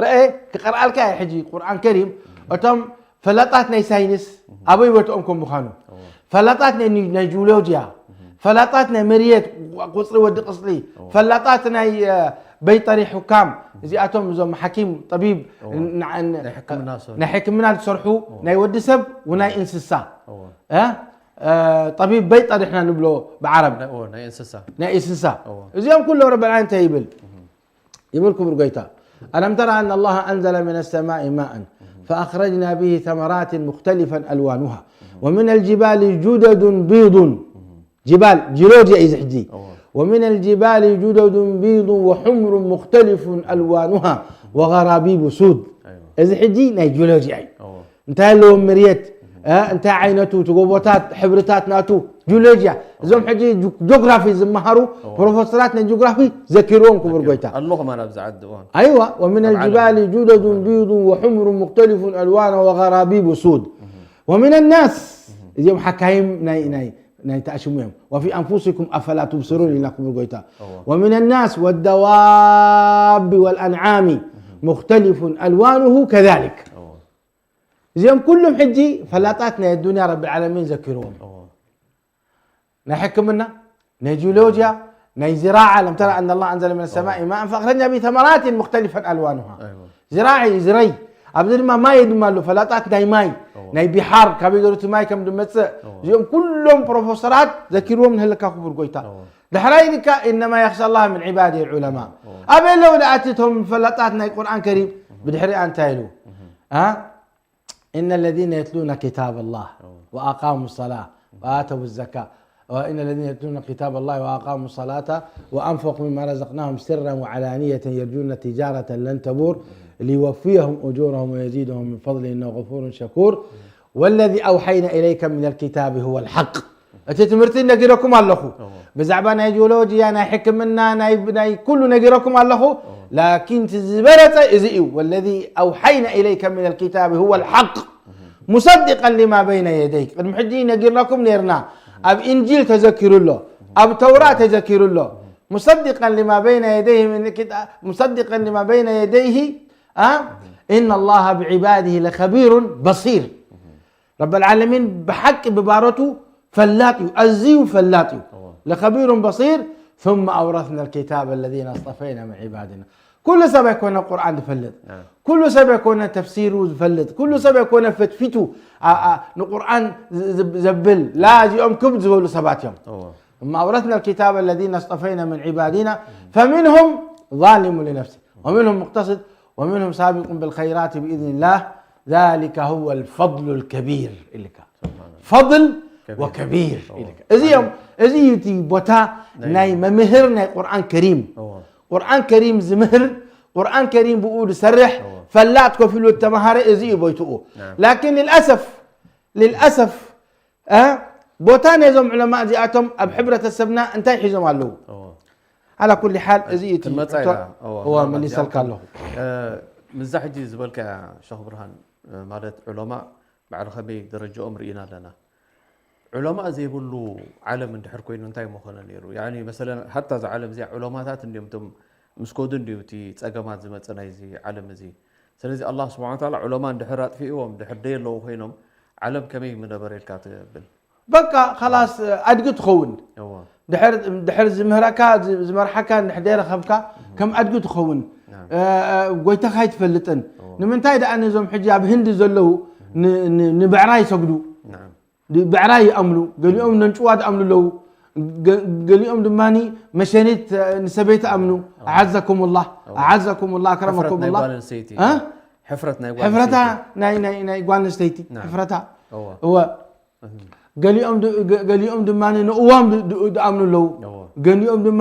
ረአ፣ ክቐርኣልካ እየ ሕጂ ቁርኣን ከሪም፣ እቶም ፈላጣት ናይ ሳይንስ ኣበይ ቦትኦም ከም ምዃኑ፣ እዎ። ፈላጣት ናይ ኒ-፣ ናይ ጂኦሎጂያ፣ እዎ። ፈላጣት ናይ መርየት ቁጽሪ ወዲ ቅጽሊ፣ እዎ። ፈላጣት ናይ፣ እ፣ በይጠሪ ሑካም፣ እዚኣቶም እዞም ሓኪም፣ ጠቢብ፣ እዎ። ን-፣ ን-፣ ናይ ሕክምና ዝሰርሑ። ናይ ሕክምና ዝሰርሑ፣ እዎ። ናይ ወዲ ሰብ ወናይ እንስሳ። እዎ። እ? እ፣ ጠቢብ በይጠሪ ንሕና ንብሎ ብዓረብ። ናይ፣ እዎ፣ ናይ እንስሳ። ናይ እንስሳ። እዎ። እዚኦም ኩሎም ረበል ዓለሚን እንታይ ይብል? እህ። ይብል ክቡር ጎይታ፣ "ألم تر أن الله أنزل من السماء ماء فأخرجنا به ثمرات مختلفا ألوانها ومن الجبال جدد بيض." ጅባል፣ ጂኦሎጂ እዩ እዚ ሕጂ። እዎ። "ومن الجبال جدد بيض وحمر مختلف ألوانها وغرابيب سود." ኣይዋ። እዚ ሕጂ ናይ ጂኦሎጂ እዩ። እዎ። እንታይ ኣለዎም መሬት፣ እ፣ እንታይ ዓይነቱ፣ እቲ ጎቦታት፣ ሕብርታት ናቱ፣ ጂኦሎጂያ። እዞም ሕጂ ጂ-፣ ጂኦግራፊ ዝመሃሩ እዎ። ፕሮፌሰራት ናይ ጂኦግራፊ ዘኪርዎም ክቡር ጎይታ። ኣለኹም ኣነ ኣብዚ ዓዲ እዋን። ኣይዋ፣ "ومن ኣብ ዓለም። الجبال جدد بيض وحمر مختلف ألوانها وغرابيب سود." እህ። "ومن الناس" እህ። እዚኦም ሓካይም ናይ፣ ናይ፣ ናይ ተኣሽሙ እዮም። "وفي أنفسكم أفلا تبصرون" ኢልና ክቡር ጎይታ። እዎ። "ومن الناس والدواب والأنعام مختلف ألوانه كذلك." እዎ። እዚኦም ኩሎም ሕጂ ፈላጣት ናይ ኣዱንያ ረቢ ዓለሚን ዘኪርዎም። እዎ። ናይ ሕክምና፣ ናይ ጂኦሎጂያ፣ ናይ ዝራዓ፣ "ألم تر أن الله أنزل من السماء ماء فأخرجنا به ثمرات مختلفا ألوانها." ኣይዋ። ዝራዒ፣ ዝረይ። ኣብዚ ድማ ማይ ድማ ኣሎ፣ ፈላጣት ናይ ማይ፣ እዎ። ናይ ቢሓር፣ ካበይ ገይሩ እቲ ማይ ከም ዝመጽእ። እዎ። እዚኦም ኩሎም ፕሮፌሰራት ዘኪርዎም ንህልካ ክቡር ጎይታ። እዎ። ዳሕራይ ኢልካ፣ "إنما يخشى الله من عباده العلماء." እዎ። ኣበይ ኣለዉ ደኣ እቲ እቶም ፈላጣት ናይ ቁርኣን ከሪም? እዎ። ብድሕሪኣ እንታይ ኢሉ? እዎ። ኣ? "إن الذين يتلون كتاب الله እዎ። وأقاموا الصلاة وآتوا الزكاة." "وإن الذين يتلون كتاب الله وأقاموا الصلاة وأنفقوا مما رزقناهم سرا وعلانية يرجون تجارة لن تبور ليوفيهم أجورهم ويزيدهم من فضله إنه غفور شكور والذي أوحينا إليك من الكتاب هو الحق." እቲ ትምህርቲ ነጊረኩም ኣለኹ። ብዛዕባ ናይ ጂኦሎጂያ፣ ናይ ሕክምና፣ ናይ፣ ናይ ኩሉ ነጊረኩም ኣለኹ። ላኪን እቲ ዝበለጸ እዚ እዩ። ወለዚ ኣውሓይና ኢለይከ ሚነል ኪታቢ ሁወል ሓቅ ሙሰዲቀን ሊማ በይነ የደይ። ቅድሚ ሕጂ ነጊርናኩም ነርና። ኣብ ኢንጂል ተዘኪሩ ኣሎ፣ ኣብ ተውራ ተዘኪሩ ኣሎ። ሙሰዲቀን ሊማ በይነ የደይህ ምን ኪታ-፣ ሙሰዲቀን ሊማ በይነ የደይህ፣ አ? ኢነ ላሃ ብዒባዲህ ለኸቢሩን በሲር። ረበል ዓለሚን ብሓቂ ብባሮቱ ፈላጥ እዩ፣ ኣዝዩ ፈላጥ እዩ። ለኸቢሩን በሲር። ثم أورثنا الكتاب الذين اصطفينا من عبادنا። ኩሉ ሰብ ኣይኮነ ቁርኣን ዝፈልጥ፣ ኩሉ ሰብ ኣይኮነ ተፍሲሩ ዝፈልጥ፣ ኩሉ ሰብ ኣይኮነ ፈትፊቱ ኣ-፣ ኣ-፣ ንቁርኣን ዝ-፣ ዝ-፣ ዘብል። ላ፣ እዚኦም ክብ ዝበሉ ሰባት እዮም። ثم أورثنا الكتاب الذين اصطفينا من عبادنا فمنهم ظالم لنفسه ومنهم مقتصد ومنهم سابق بالخيرات بإذن الله ذلك هو الفضل الكبير ኢልካ። ፈضል ወከቢር ኢልካ። እዚ እዮም፣ እዚ እዩ እቲ ቦታ ናይ መምህር ናይ ቁርኣን ከሪም። ቁርኣን ከሪም ዝምህር፣ ቁርኣን ከሪም ብኡ ዝሰርሕ፣ ፈላጥ ኮፍ ኢሉ ዝተምሃረ፣ እዚ እዩ ቦይትኡ። ላኪን ልልኣሰፍ፣ ልልኣሰፍ፣ እ፣ ቦታ ነዞም ዑለማ እዚኣቶም ኣብ ሕብረተሰብና እንታይ ሒዞም ኣለዉ? ዓላ ኩሊ ሓል፣ እዚ እዩ እቲ ሕቶ። እወ፣ መሊሰልካ ኣለኹ። እ፣ ምዛ ሕጂ ዝበልካያ ሸኽ ብርሃን፣ እ፣ ማለት ዑለማ ባዕሉ ከመይ ደረጃኦም ርኢና ኣለና። ዑለማ ዘይብሉ ዓለም እንድሕር ኮይኑ እንታይ ምኾነ ነይሩ? ያኒ መሰለን፣ ሓታ እዛ ዓለም እዚኣ ዑለማታት እንድዮም እቶም ምስ ኮዱ እንድዩ እቲ ጸገማት ዝመጸ ናይዚ ዓለም እዚ። ስለዚ ኣላህ ስብሓነ ወተዓላ ዑለማ እንድሕር ኣጥፊእዎም፣ እንድሕር ደየለዉ ኮይኖም፣ ዓለም ከመይ ምነበረ ኢልካ ትብል? በቃ፣ ኸላስ፣ ኣድጊ ትኸውን። እወ። ድሕር፣ ድሕር ዝምህረካ፣ ዝ-፣ ዝመርሓካ እንድሕር ደይረኸብካ፣ ከም ኣድጊ ትኸውን። ናም። እ፣ እ፣ ጎይታኻ ኣይትፈልጥን። እወ። ንምንታይ ደኣ ነዞም ሕጂ ኣብ ህንዲ ዘለዉ ን-፣ ን-፣ ንብዕራይ ይሰግዱ? ናም። ብዕራይ ይኣምኑ፣ ገሊኦም ነንጭዋ ዝኣምኑ ኣለዉ፣ ገ-፣ ገሊኦም ድማ መሸኒት፣ እ፣ ንሰበይቲ ኣምኑ። ኣዓዘኩም ላህ፣ ኣዓዘኩም ላህ፣ ኣክረመኩም ላህ። ሕፍረት ናይ ጓል ኣንስተይቲ። እ? ሕፍረት ናይ ጓል ኣንስተይቲ። ናይ፣ ናይ፣ ናይ ጓል ኣንስተይቲ፣ ናም። ሕፍረታ። እወ። እወ። እህ። ገሊኦም ድ-፣ ገ-፣ ገሊኦም ድማ ንእዋም ድ-፣ ድ-፣ ዝኣምኑ ኣለዉ። እወ። ገሊኦም ድማ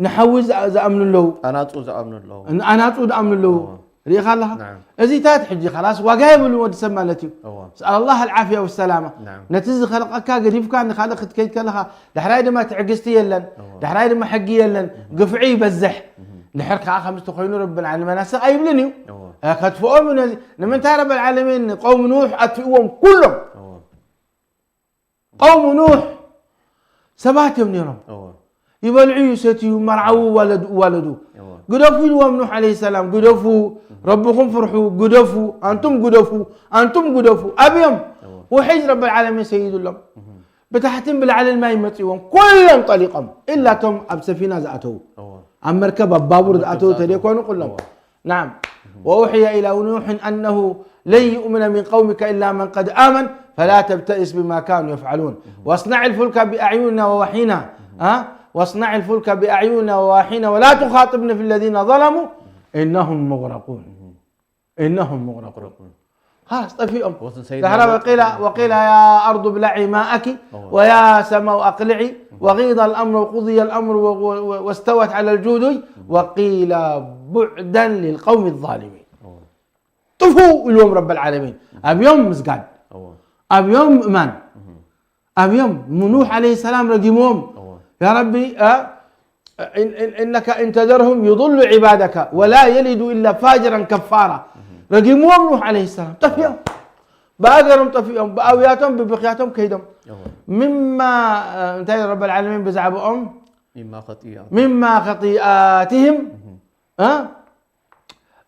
ንሓዊ ዝኣ-፣ ዝኣምኑ ኣለዉ። ኣናጹ ዝኣምኑ ኣለዉ። ን-፣ ኣናጹ ዝኣምኑ ኣለዉ። እወ። ርኢኻ ኣለኻ? ናም። እዚታት ሕጂ ኸላስ ዋጋ የብሉን ወዲ ሰብ ማለት እዩ። እወ። ስኣል ኣላህ ኣልዓፍያ ወሰላማ። ናም። ነቲ ዝኸለቐካ ገዲፍካ ንኻልእ ክትከይድ ከለኻ፣ ዳሕራይ ድማ ትዕግስቲ የለን፣ እወ። ዳሕራይ ድማ ሕጊ የለን፣ እህ። ግፍዒ ይበዝሕ። እህ። እንድሕር ከኣ ከምዚ ተኾይኑ ረብል ዓለሚን ኣስቕ ኣይብልን እዩ። እወ። እ፣ ከጥፍኦም እዩ ነዚ። ንምንታይ ረብል ዓለሚን ቀውም ኑሕ ኣጥፊእዎም ኩሎም? እወ። ቀውም ኑሕ ሰባት እዮም ነይሮም። እወ። ይበልዑ ይሰትዩ፣ መርዓዊ፣ ይዋለዱ፣ ይዋለዱ። እወ። ግደፉ ኢልዎም ኑሕ ዓለይሂ ሰላም፣ ግደፉ፣ ረብኹም ፍርሑ፣ ግደፉ፣ ኣንቱም ግደፉ፣ ኣንቱም ግደፉ። ኣብዮም እወ። ውሒጅ ረብል ዓለሚን ሰይዱሎም። እህ። ብታሕትን ብላዕልን ማይ መጺዎም፣ ኩሎም ጠሊቖም። ኢላ እቶም ኣብ ሰፊና ዝኣተዉ። እወ። ኣብ መርከብ፣ ኣብ ባቡር ኣብ መርከብ ዝኣተዉ ዝኣተዉ። ተደይኮኑ ኩሎም። እወ። نعم. وأوحي إلى نوح أنه لن يؤمن من قومك إلا من قد آمن فلا تبتئس بما كانوا يفعلون. واصنع الفلك بأعيننا ووحينا. ها؟ واصنع الفلك بأعيننا ووحينا ولا تخاطبني في الذين ظلموا إنهم مغرقون. إنهم مغرقون. خلاص، ጠፊኦም። ወስን ሰይድና ዳሕራ ሉጥ። وقيل، وقيل يا أرض ابلعي ماءك أوه. ويا سماء أقلعي وغيض الأمر وقضي الأمر و-، و-، و-، واستوت على الجودي وقيل بعدا للقوم الظالمين. أوه. ጥፉ ኢልዎም ረብል ዓለሚን። ኣብዮም ምስጋድ። أوه. ኣብዮም ምእማን። أوه. ኣብዮም ኑሕ ዓለይሂ ሰላም ረጊምዎም። እወ። ያ ረቢ፣ እ፣ إن، إن، إنك إن تذرهم يضلوا عبادك ولا يلدوا إلا فاجرا كفارا. ረጊምዎም ኑሕ ዓለይሂ ሰላም። ጠፊኦም። ብኣገሮም ጠፊኦም። ብኣውያቶም፣ ብብኽያቶም ከይዶም። እወ። مما، እ፣ እንታይ ረብል ዓለሚን ብዛዕባኦም؟ مما خطيئات. مما خطيئاتهم، እ፣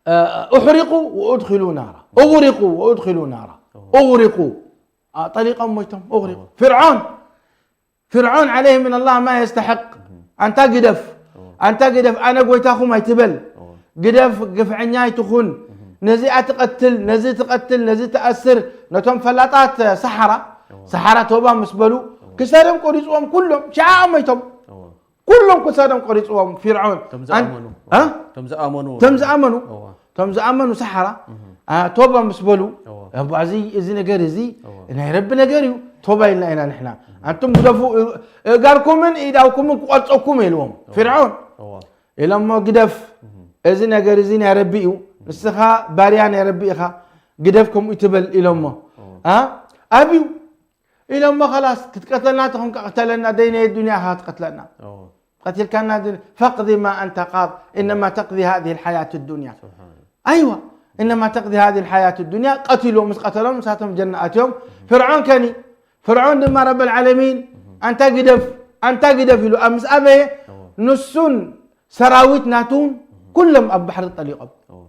እ፣ أحرقوا وأدخلوا نارا. أغرقوا وأدخلوا نارا. እወ። أغرقوا. አ፣ ጠሊቆም ሞይቶም፣ أغرقوا. እወ። فرعون، فرعون عليه من الله ما يستحق. ኣንታ ግደፍ፣ እወ። ኣንታ ግደፍ፣ ኣነ ጎይታኹም ኣይትበል። እወ። ግደፍ፣ ግፍዐኛ ኣይትኹን። እህ። ነዚኣ ትቐትል፣ ነዚ ትቐትል፣ ነዚ ትኣስር። ነቶም ፈላጣት ሰሓራ፣ እወ። ሰሓራ ቶባ ምስ በሉ፣ እወ። ክሳዶም ቆሪጽዎም ኩሎም፣ ሽዓኦም ሞይቶም። እወ። ኩሎም ክሳዶም ቆሪጽዎም ፊርዖን። እቶም ኣን-፣ ዝኣመኑ። እ? እቶም ዝኣመኑ። እቶም ዝኣመኑ። እወ። እቶም ዝኣመኑ ሰሓራ፣ እህ። አ፣ ቶባ ምስ በሉ፣ እወ። እባ፣ እዚ፣ እዚ ነገር እዚ እወ። ናይ ረቢ ነገር እዩ፣ ቶባ ኢልና ኢና ንሕና። እህ። ኣንቱም ግደፉ፣ እ-፣ እጋርኩምን ኢዳውኩምን ክቆርጸኩም ኢልዎም እወ። ፊርዖን። እወ። ኢሎሞ፣ ግደፍ፣ እህ። እዚ ነገር እዚ ናይ ረቢ እዩ፣ እህ። ንስኻ ባርያ ናይ ረቢ ኢኻ፣ ግደፍ ከምኡ ትበል ኢሎሞ። እወ። አ? ኣብዩ ኢሎሞ ኸላስ ክትቀትለና ተኾንካ ቅተለና ደይነየ ዱንያ ኢኻ ክትቀትለና እዎ ቀቲልካና ድ- فاقض ما أنت قاض إنما تقضي هذه الحياة الدنيا ስብሓን أيوة إنما تقضي هذه الحياة الدنيا ቀቲሉ ምስ ቀተሎም ንሳቶም ጀና ኣትዮም ፍርዖን ከኒ ፍርዖን ድማ ረብ العالمين ኣንታ ግደፍ ኣንታ ግደፍ ኢሉ ኣብ ምስ ኣበየ እዎ ንሱን ሰራዊት ናቱን ኩሎም ኣብ ባሕሪ ጠሊቖም እዎ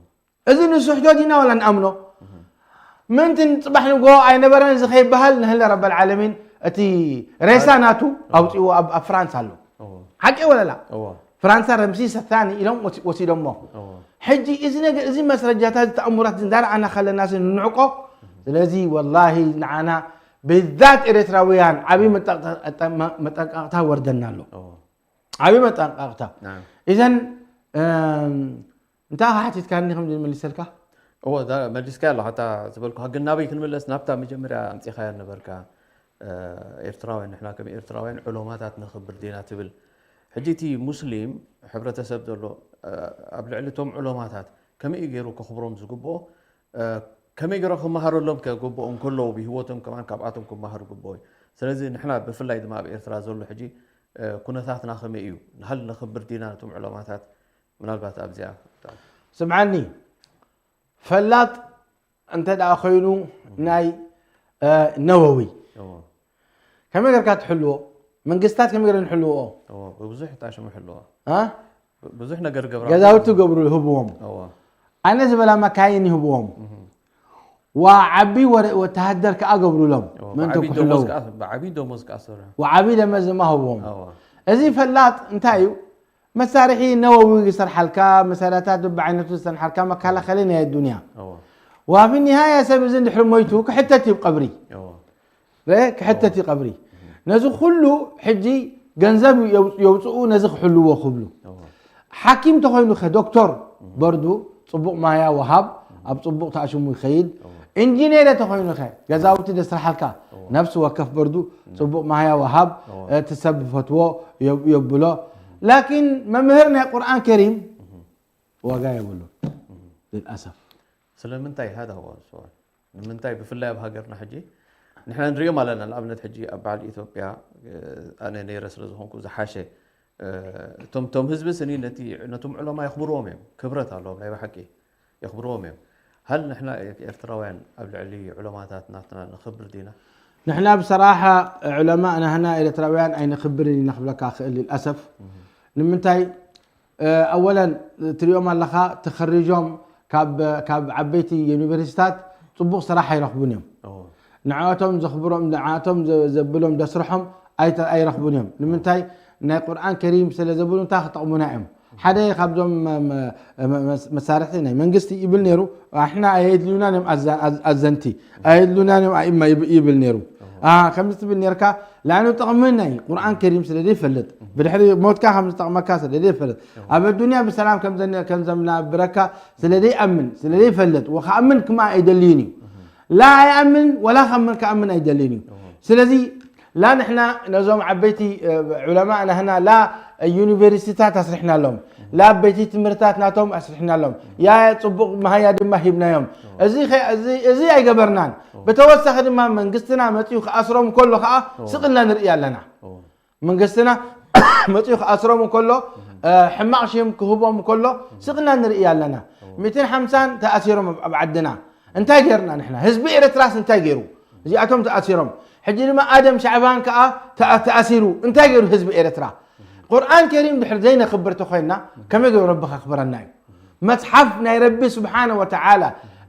እዚ ንስሕቶ ዲና ወላ ንኣምኖ ምንትን ፅባሕ ንጎ ኣይነበረን እዚ ከይበሃል ንህለ ረብ العالمين እቲ ሬሳ ናቱ ኣውፅዎ ኣብ ኣብ ፍራንስ ኣሎ እዎ ሓቂ ወለላ እዎ ፍራንሳ ረምሲስ الثاني ኢሎም ወሲ- ወሲዶሞ እዎ ሕጂ እዚ ነገር እዚ መስረጃታት ተኣምራት እንዳረኣና ከለና ሲ ንንዕቆ ስለዚ ወላሂ ንዓና ብዛት ኤርትራውያን ዓብዪ መጠንቀ- መጠንቀቕታ ወርደና ኣሎ እዎ ዓብዪ መጠንቀቕታ ናም እዘን እም፣ እንታይ ሓቲትካኒ ከም ዝመልሰልካ እዎ እዛ መሊስካ ኣለኻ እታ ዝበልኩኻ ግን ናበይ ክንምለስ ናብታ መጀመርያ ኣምፂኻያ ነበርካ እ፣ ኤርትራውያን ንሕና ከም ኤርትራውያን ዑለማታት ነኽብር ዲና ትብል ሕጂ እቲ ሙስሊም ሕብረተሰብ ዘሎ እ፣ ኣብ ልዕሊ እቶም ዑለማታት ከመይ እዩ ገይሩ ከኽብሮም ዝግብኦ እ፣ ከመይ ገይሮም ክመሃረሎም ከግብኦም ከለዉ ብህይወቶም ከማን ካብኣቶም ክመሃሩ ግብኦ እዩ ስለዚ ንሕና ብፍላይ ድማ ኣብ ኤርትራ ዘሎ ሕጂ እ፣ ኩነታትና ከመይ እዩ ንሃል ነኽብር ዲና ነቶም ዑለማታት ምናልባት ኣብዚኣ ስምዓኒ ፈላጥ እንተ ደኣ ኮይኑ ናይ እ፣ ነወዊ እዎ ከመይ ገርካ ትሕልዎ መንግስታት ከመይ ገረ ንሕልዎ እዎ ብብዙሕ ጣሽሙ ሕልዎ እ? ብዙሕ ነገር ገብራ ገዛውቲ ገብሩ ህብዎም እዎ ኣነ ዝበላ መካይን ይህብዎም ዋ ዓቢ ወረ- ወተሃደር ከኣ ገብሩሎም እዎ ምእንቲ ብዓብዪ ክሕለዉ ደሞዝ ከኣ ብዓብዪ ደሞዝ ከኣ ሰሩ ወዓቢ ደመዝ ድማ ህብዎም እዎ እዚ ፈላጥ እንታይ እዩ መሳርሒ ነወዊ ዝሰርሓልካ መሳርያታት ብዓይነቱ ዝሰርሓልካ መከላኸሊ ናይ ኣዱንያ እዎ ዋፊ ኒሃያ ሰብ እዚ እንድሕሪ ሞይቱ ክሕተት እዩ ቀብሪ እዎ ረ ክሕተት እዩ ቀብሪ ነዚ ኩሉ ሕጂ ገንዘብ የው- የውፅኡ ነዚ ክሕልዎ ክብሉ እዎ ሓኪም ተኾይኑ ከ ዶክተር በርዱ ፅቡቕ ማያ ወሃብ ኣብ ፅቡቕ ተኣሽሙ ይኸይድ ኢንጂነር ተኾይኑ ከ ገዛውቲ ደስራሓልካ ነፍሲ ወከፍ በርዱ ፅቡቕ ማያ ወሃብ እቲ ሰብ ፈትዎ የብ- የብሎ ላኪን መምህር ናይ ቁርኣን ከሪም ዋጋ የብሉ ልልኣሰፍ ስለምንታይ ሃዳ ዋ ሰዋል ንምንታይ ብፍላይ ኣብ ሃገርና ሕጂ ንሕና ንሪኦም ኣለና ንኣብነት ሕጂ ኣብ በዓል ኢትዮጵያ ኣነ ነይረ ስለ ዝኾንኩ ዝሓሸ እቶም ቶም ህዝቢ ስኒ ነቲ ነቶም ዕለማ የኽብርዎም እዮም ክብረት ኣለዎም ናይ ብሓቂ የኽብርዎም እዮም ሃል ንሕና ኤርትራውያን ኣብ ልዕሊ ዕለማታት ናትና ንኽብር ዲና ንሕና ብሰራሓ ዕለማ ናህና ኤርትራውያን ኣይንኽብርን ኢና ክብለካ ክእል ልልኣሰፍ ንምንታይ ኣወለን ትሪኦም ኣለኻ ተኸሪጆም ካብ ዓበይቲ ዩኒቨርሲታት ፅቡቕ ስራሕ ኣይረኽቡን እዮም ንዓቶም ዘኽብሮም ንዓቶም ዘብሎም ደስርሖም ኣይረኽቡን እዮም ንምንታይ ናይ ቁርኣን ከሪም ስለ ዘብሉ እንታይ ክጠቕሙና እዮም ሓደ ካብዞም መሳርሕቲ ናይ መንግስቲ ይብል ነይሩ ኣሕና ኣየድልዩናን እዮም ኣዘንቲ ኣየድልዩናን እዮም ኣእማ ይብል ነይሩ ከምዚ ትብል ነርካ ላኑ ጥቕሚ ናይ ቁርኣን ከሪም ስለ ዘይፈልጥ ብድሕሪ ሞትካ ከም ዝጠቕመካ ስለ ዘይፈልጥ ኣብ ኣዱንያ ብሰላም ከም ዘምናብረካ ስለ ዘይኣምን ስለ ዘይፈልጥ ወክኣምን ክማ ኣይደልይን እዩ ላ ኣይኣምን ወላ ከምን ክኣምን ኣይደልይን እዩ ስለዚ ላ ንሕና ነዞም ዓበይቲ ዑለማ ናህና ላ ዩኒቨርሲቲታት ኣስርሕናሎም ላ ቤቲ ትምህርታት ናቶም ኣስርሕናሎም ያ ፅቡቕ መሃያ ድማ ሂብናዮም እዚ ኣይገበርናን ብተወሳኺ ድማ መንግስትና መፅኡ ክኣስሮም ከሎ ከዓ ስቕልና ንርኢ ኣለና መንግስትና መፅኡ ክኣስሮም ከሎ ሕማቕ ሽም ክህቦም ከሎ ስቕልና ንርኢ ኣለና ሚትን ሓምሳን ተኣሲሮም ኣብ ዓድና እንታይ ገርና ንሕና ህዝቢ ኤርትራስ እንታይ ገይሩ እዚኣቶም ተኣሲሮም ሕጂ ድማ ኣደም ሻዕባን ከዓ ተኣሲሩ እንታይ ገይሩ ህዝቢ ኤርትራ ቁርኣን ከሪም ድሕር ዘይነኽብር ተኮይንና ከመይ ገይሩ ረቢ ከኽብረና እዩ መፅሓፍ ናይ ረቢ ስብሓነ ወተዓላ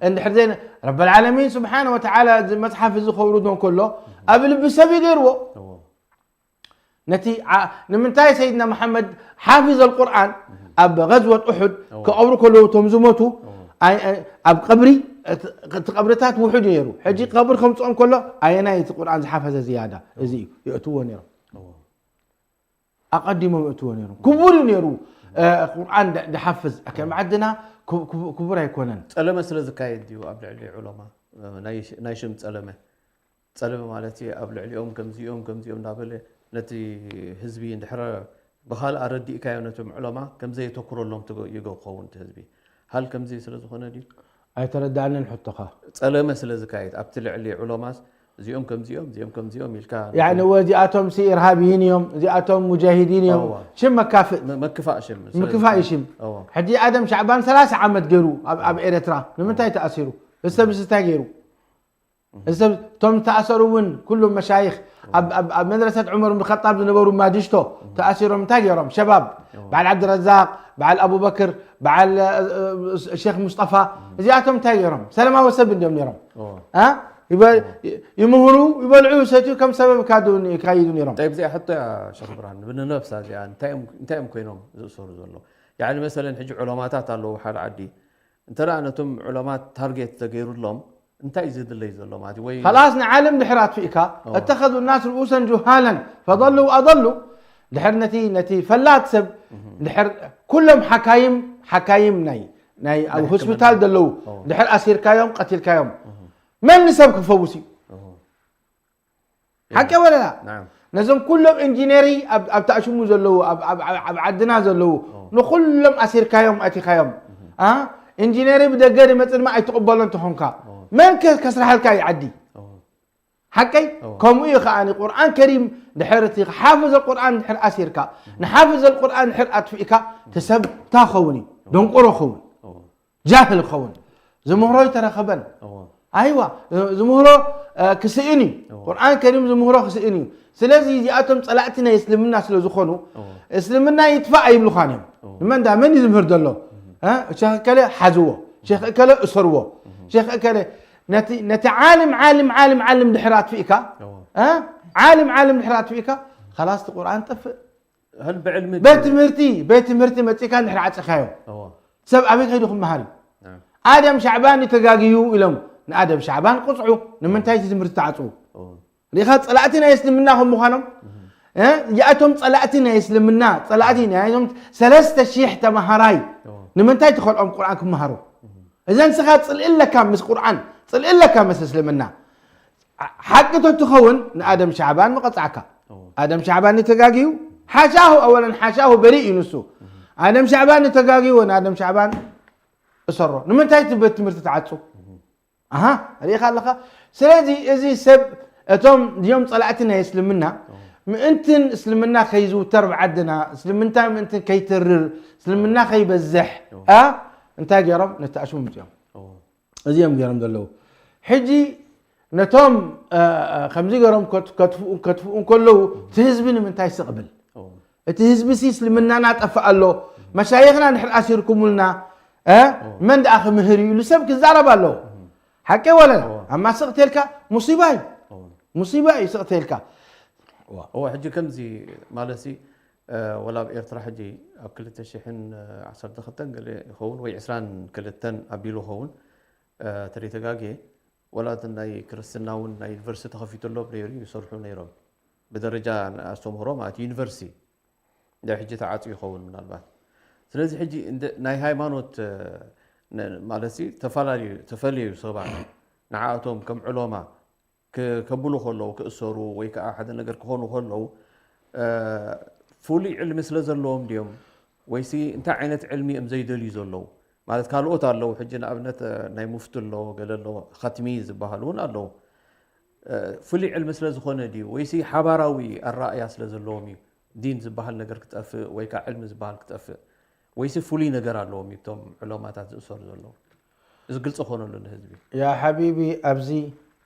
እንድሕር ዘይ ረቢ ልዓለሚን ስብሓነ ወተዓላ መፅሓፍ እዚ ከውርዶ እንከሎ ኣብ ልቢ ሰብ እዩ ገይርዎ ነቲ ንምንታይ ሰይድና መሓመድ ሓፊዝ ኣልቁርኣን ኣብ غዝወት ኡሑድ ክቐብሩ ከለዉ እቶም ዝሞቱ ኣብ ቀብሪ እቲ ቀብርታት ውሑድ ነይሩ ሕጂ ቀብሪ ከምፅኦም ከሎ ኣየናይ እቲ ቁርኣን ዝሓፈዘ ዝያዳ እዚ እዩ የእትዎ ነይሮም ኣቐዲሞም የእትዎ ነይሮም ክቡር እዩ ነይሩ ቁርኣን ድሓፍዝ ከም ዓድና ክቡር ኣይኮነን ፀለመ ስለ ዝካየድ ድዩ ኣብ ልዕሊ ዑለማ ናይ ሽም ፀለመ ፀለመ ማለት ኣብ ልዕሊኦም ከምዚኦም ከምዚኦም እናበለ ነቲ ህዝቢ እንድሕረ ብካልእ ኣረዲእካዮ ነቶም ዕለማ ከምዘየተኩረሎም ይገብ ክኸውን እቲ ህዝቢ ሃል ከምዚ ስለ ዝኾነ ድዩ ኣይተረዳእንን ሕቶኻ ፀለመ ስለ ዝካየድ ኣብቲ ልዕሊ ዑለማስ እዚኦም ከምዚኦም እዚኦም ከምዚኦም ኢልካ ያኒ ወዚኣቶም ሲ ኢርሃብይን እዮም፣ እዚኣቶም ሙጃሂዲን እዮም። እዋ። ሽም መካፍእ መ- መክፋእ ሽም ምክፋእ እዩ ሽም። እዋ። ሕጂ ኣደም ሻዕባን ሰላሳ ዓመት ገይሩ ኣብ ኣብ ኤርትራ ንምንታይ ተኣሲሩ? እዚ ሰብ እዚ እንታይ ገይሩ? እዚ ሰብ እቶም ዝተኣሰሩ እውን ኩሎም መሻይኽ ኣብ ኣብ- ኣብ መድረሰት ዑመር ብን ኸጣብ ዝነበሩ ማጅሽቶ ተኣሲሮም እንታይ ገይሮም? ሸባብ በዓል ዓብድረዛቅ፣ በዓል ኣቡበክር፣ በዓል እ፣ እ፣ ሼክ ሙስጠፋ እዚኣቶም እንታይ ገይሮም? ሰላማዊ ሰብ እንዲዮም ነይሮም። እዋ። አ? ይበ- ይምህሩ፣ ይበልዑ፣ ይሰትዩ፣ ከም ሰበብ ካዱ ይካይዱ ነይሮም። ጠይብ እዚኣ ሕቶ እያ ሸኽ ብርሃን ንነብሳ እዚኣ እንታይ እዮም እንታይ እዮም ኮይኖም ዝእሰሩ ዘሎ? ያኒ መሰለን ሕጂ ዑለማታት ኣለዉ ሓደ ዓዲ እንተ ደኣ ነቶም ዑለማት ታርጌት ተገይሩሎም እንታይ እዩ ዝድለይ ዘሎ ማለት እዩ? ወይ خلاص ንዓለም ድሕር ኣጥፊእካ اتخذوا الناس رؤوسا جهالا فضلوا وأضلوا ድሕር ነቲ ነቲ ፈላጥ ሰብ ድሕር ኩሎም ሓካይም ሓካይም ናይ ናይ ኣብ ናይ ሆስፒታል ሕክምና። ዘለዉ ኦ። ድሕር ኣሲርካዮም ቀቲልካዮም መን ንሰብ ክፈውስ እዩ? እሁ። ሓቂ ወለላ ናም ነዞም ኩሎም ኢንጂነሪ ኣብ ኣብ ተኣሽሙ ዘለዉ ኣብ ኣብ ኣብ- ኣብ ዓድና ዘለዉ ንኩሎም ኣሲርካዮም ኣቲኻዮም አ ኢንጂነሪ ብደገ ድመጽእ ድማ ኣይትቕበሎ እንተኾንካ መን ከ- ከስራሓልካ እዩ ዓዲ እሁ። ሓቀይ እዎ። ከምኡ እዩ ከኣ ቁርኣን ከሪም ድሕር እቲ ሓፍዝ ቁርኣን ድሕር ኣሲርካ ንሓፍዝ ቁርኣን ድሕር ኣጥፊእካ እቲ ሰብ እንታይ ክኸውን እዩ ደንቆሮ ክኸውን እሁ። ጃህል ክኸውን ዝምህሮ ይተረኸበን እሁ። ኣይዋ ዝምህሮ እ፣ ክስእን እዩ ቁርኣን ከሪም ዝምህሮ ክስእን እዩ ስለዚ እዚኣቶም ፀላእቲ ናይ እስልምና ስለ ዝኾኑ እስልምና ይጥፋእ ኣይብሉኻን እዮም ንመን ዳ መን እዩ ዝምህር ዘሎ እ፣ ሸኽ እከለ ሓዝዎ ሸኽ እከለ እሰርዎ ሸኽ እከለ ነቲ ነቲ ዓልም ዓልም ዓልም ዓልም ድሕር ኣጥፊእካ እ፣ ዓልም ዓልም ድሕር ኣጥፊእካ خلاص እቲ ቁርኣን ጠፍእ هل بعلم ቤት ትምህርቲ ቤት ትምህርቲ መፂእካ እንድሕር ዓፅኻዮ እዎ። ሰብ ኣበይ ከይዱ ክመሃር እዩ ናም። ኣደም ሻዕባን እዩ ተጋግዩ ኢሎም ንኣደም ሻዕባን ቁፅዑ ንምንታይ እቲ ትምህርቲ ተዓፅዉ እዎ። ሪኻ ፀላእቲ ናይ እስልምና ከም ምዃኖም እ? ያእቶም ፀላእቲ ናይ እስልምና ፀላእቲ ናይዞም ሰለስተ ሺሕ ተምሃራይ ንምንታይ ትኸልኦም ቁርኣን ክመሃሩ እዘን ስኻ ፅልኢ ኣለካ ምስ ቁርኣን ፅልኢ ኣለካ ምስ እስልምና ሓቂ ተትኸውን ንኣደም ሻዕባን መቐፃዕካ ኣደም ሻዕባን ተጋግዩ ሓሻሁ ኣወለን ሓሻሁ በሪእ እዩ ንሱ ኣደም ሻዕባን ተጋግዩ ንኣደም ሻዕባን እሰሮ ንምንታይ እቲ ቤት ትምህርቲ ተዓፁ ኣሃ ርኢኻ ኣለኻ ስለዚ እዚ ሰብ እቶም ድዮም ፀላእቲ ናይ እስልምና ምእንትን እስልምና ከይዝውተር ብዓድና እስልምንታ ምእንትን ከይተርር እስልምና ከይበዝሕ አ እንታይ ገይሮም ነቲ ኣሽሙ ምፅኦም እዚኦም ገይሮም ዘለዉ ሕጂ ነቶም እ፣ እ፣ ከምዚ ገይሮም ከት- ከትፍኡ ከትፍኡ እንከለዉ እቲ ህዝቢ ንምንታይ ስቕብል እቲ ህዝቢ ሲ እስልምናና ጠፍእ ኣሎ መሻይኽና ንሕር ኣሲርኩሙልና እ፣ መን ደኣ ክምህር እዩ ኢሉ ሰብ ክዛረብ ኣለዎ ሓቂ ወለ ኣማ ስቕ ተልካ ሙሲባ እዩ ሙሲባ እዩ ስቕ ተልካ እዋ ሕጂ ከምዚ ማለት ሲ እ፣ ወላ ኣብ ኤርትራ ሕጂ ኣብ ክልተ ሽሕን ዓሰርተ ክልተን ገለ ይኸውን ወይ ዕስራን ክልተን ኣቢሉ ይኸውን እ፣ ተደይተጋግየ ወላ እቲ ናይ ክርስትና እውን ናይ ዩኒቨርሲቲ ተኸፊቱ ኣሎ ነይሩ ይሰርሑ ነይሮም ብደረጃ ኣስተምህሮ ማለት ዩኒቨርሲቲ ናይ ሕጂ ተዓፅዩ ይኸውን ምናልባት ስለዚ ሕጂ እንደ- ናይ ሃይማኖት እ፣ ነ- ማለት ሲ ተፈላለዩ ተፈለዩ ሰባት ንዓኣቶም ከም ዕሎማ ክ- ከብሉ ከለዉ ክእሰሩ ወይ ከዓ ሓደ ነገር ክኾኑ ከለዉ እ፣ ፍሉይ ዕልሚ ስለ ዘለዎም ድዮም ወይሲ እንታይ ዓይነት ዕልሚ እዮም ዘይደልዩ ዘለዉ ማለት ካልኦት ኣለዉ ሕጂ ንኣብነት እ፣ ናይ ሙፍቲ ኣለዎ ገለ ኣለዎ ኸትሚ ዝበሃል እውን ኣለዉ እ፣ ፍሉይ ዕልሚ ስለ ዝኾነ ድዩ ወይሲ ሓባራዊ ኣረኣያ ስለ ዘለዎም እዩ ዲን ዝበሃል ነገር ክጠፍእ ወይ ከዓ ዕልሚ ዝበሃል ክጠፍእ ወይሲ ፍሉይ ነገር ኣለዎም እዩ እቶም ዕለማታት ዝእሰሩ ዘለዉ እዚ ግልፂ ኮነሉ ንህዝቢ ያ ሓቢቢ ኣብዚ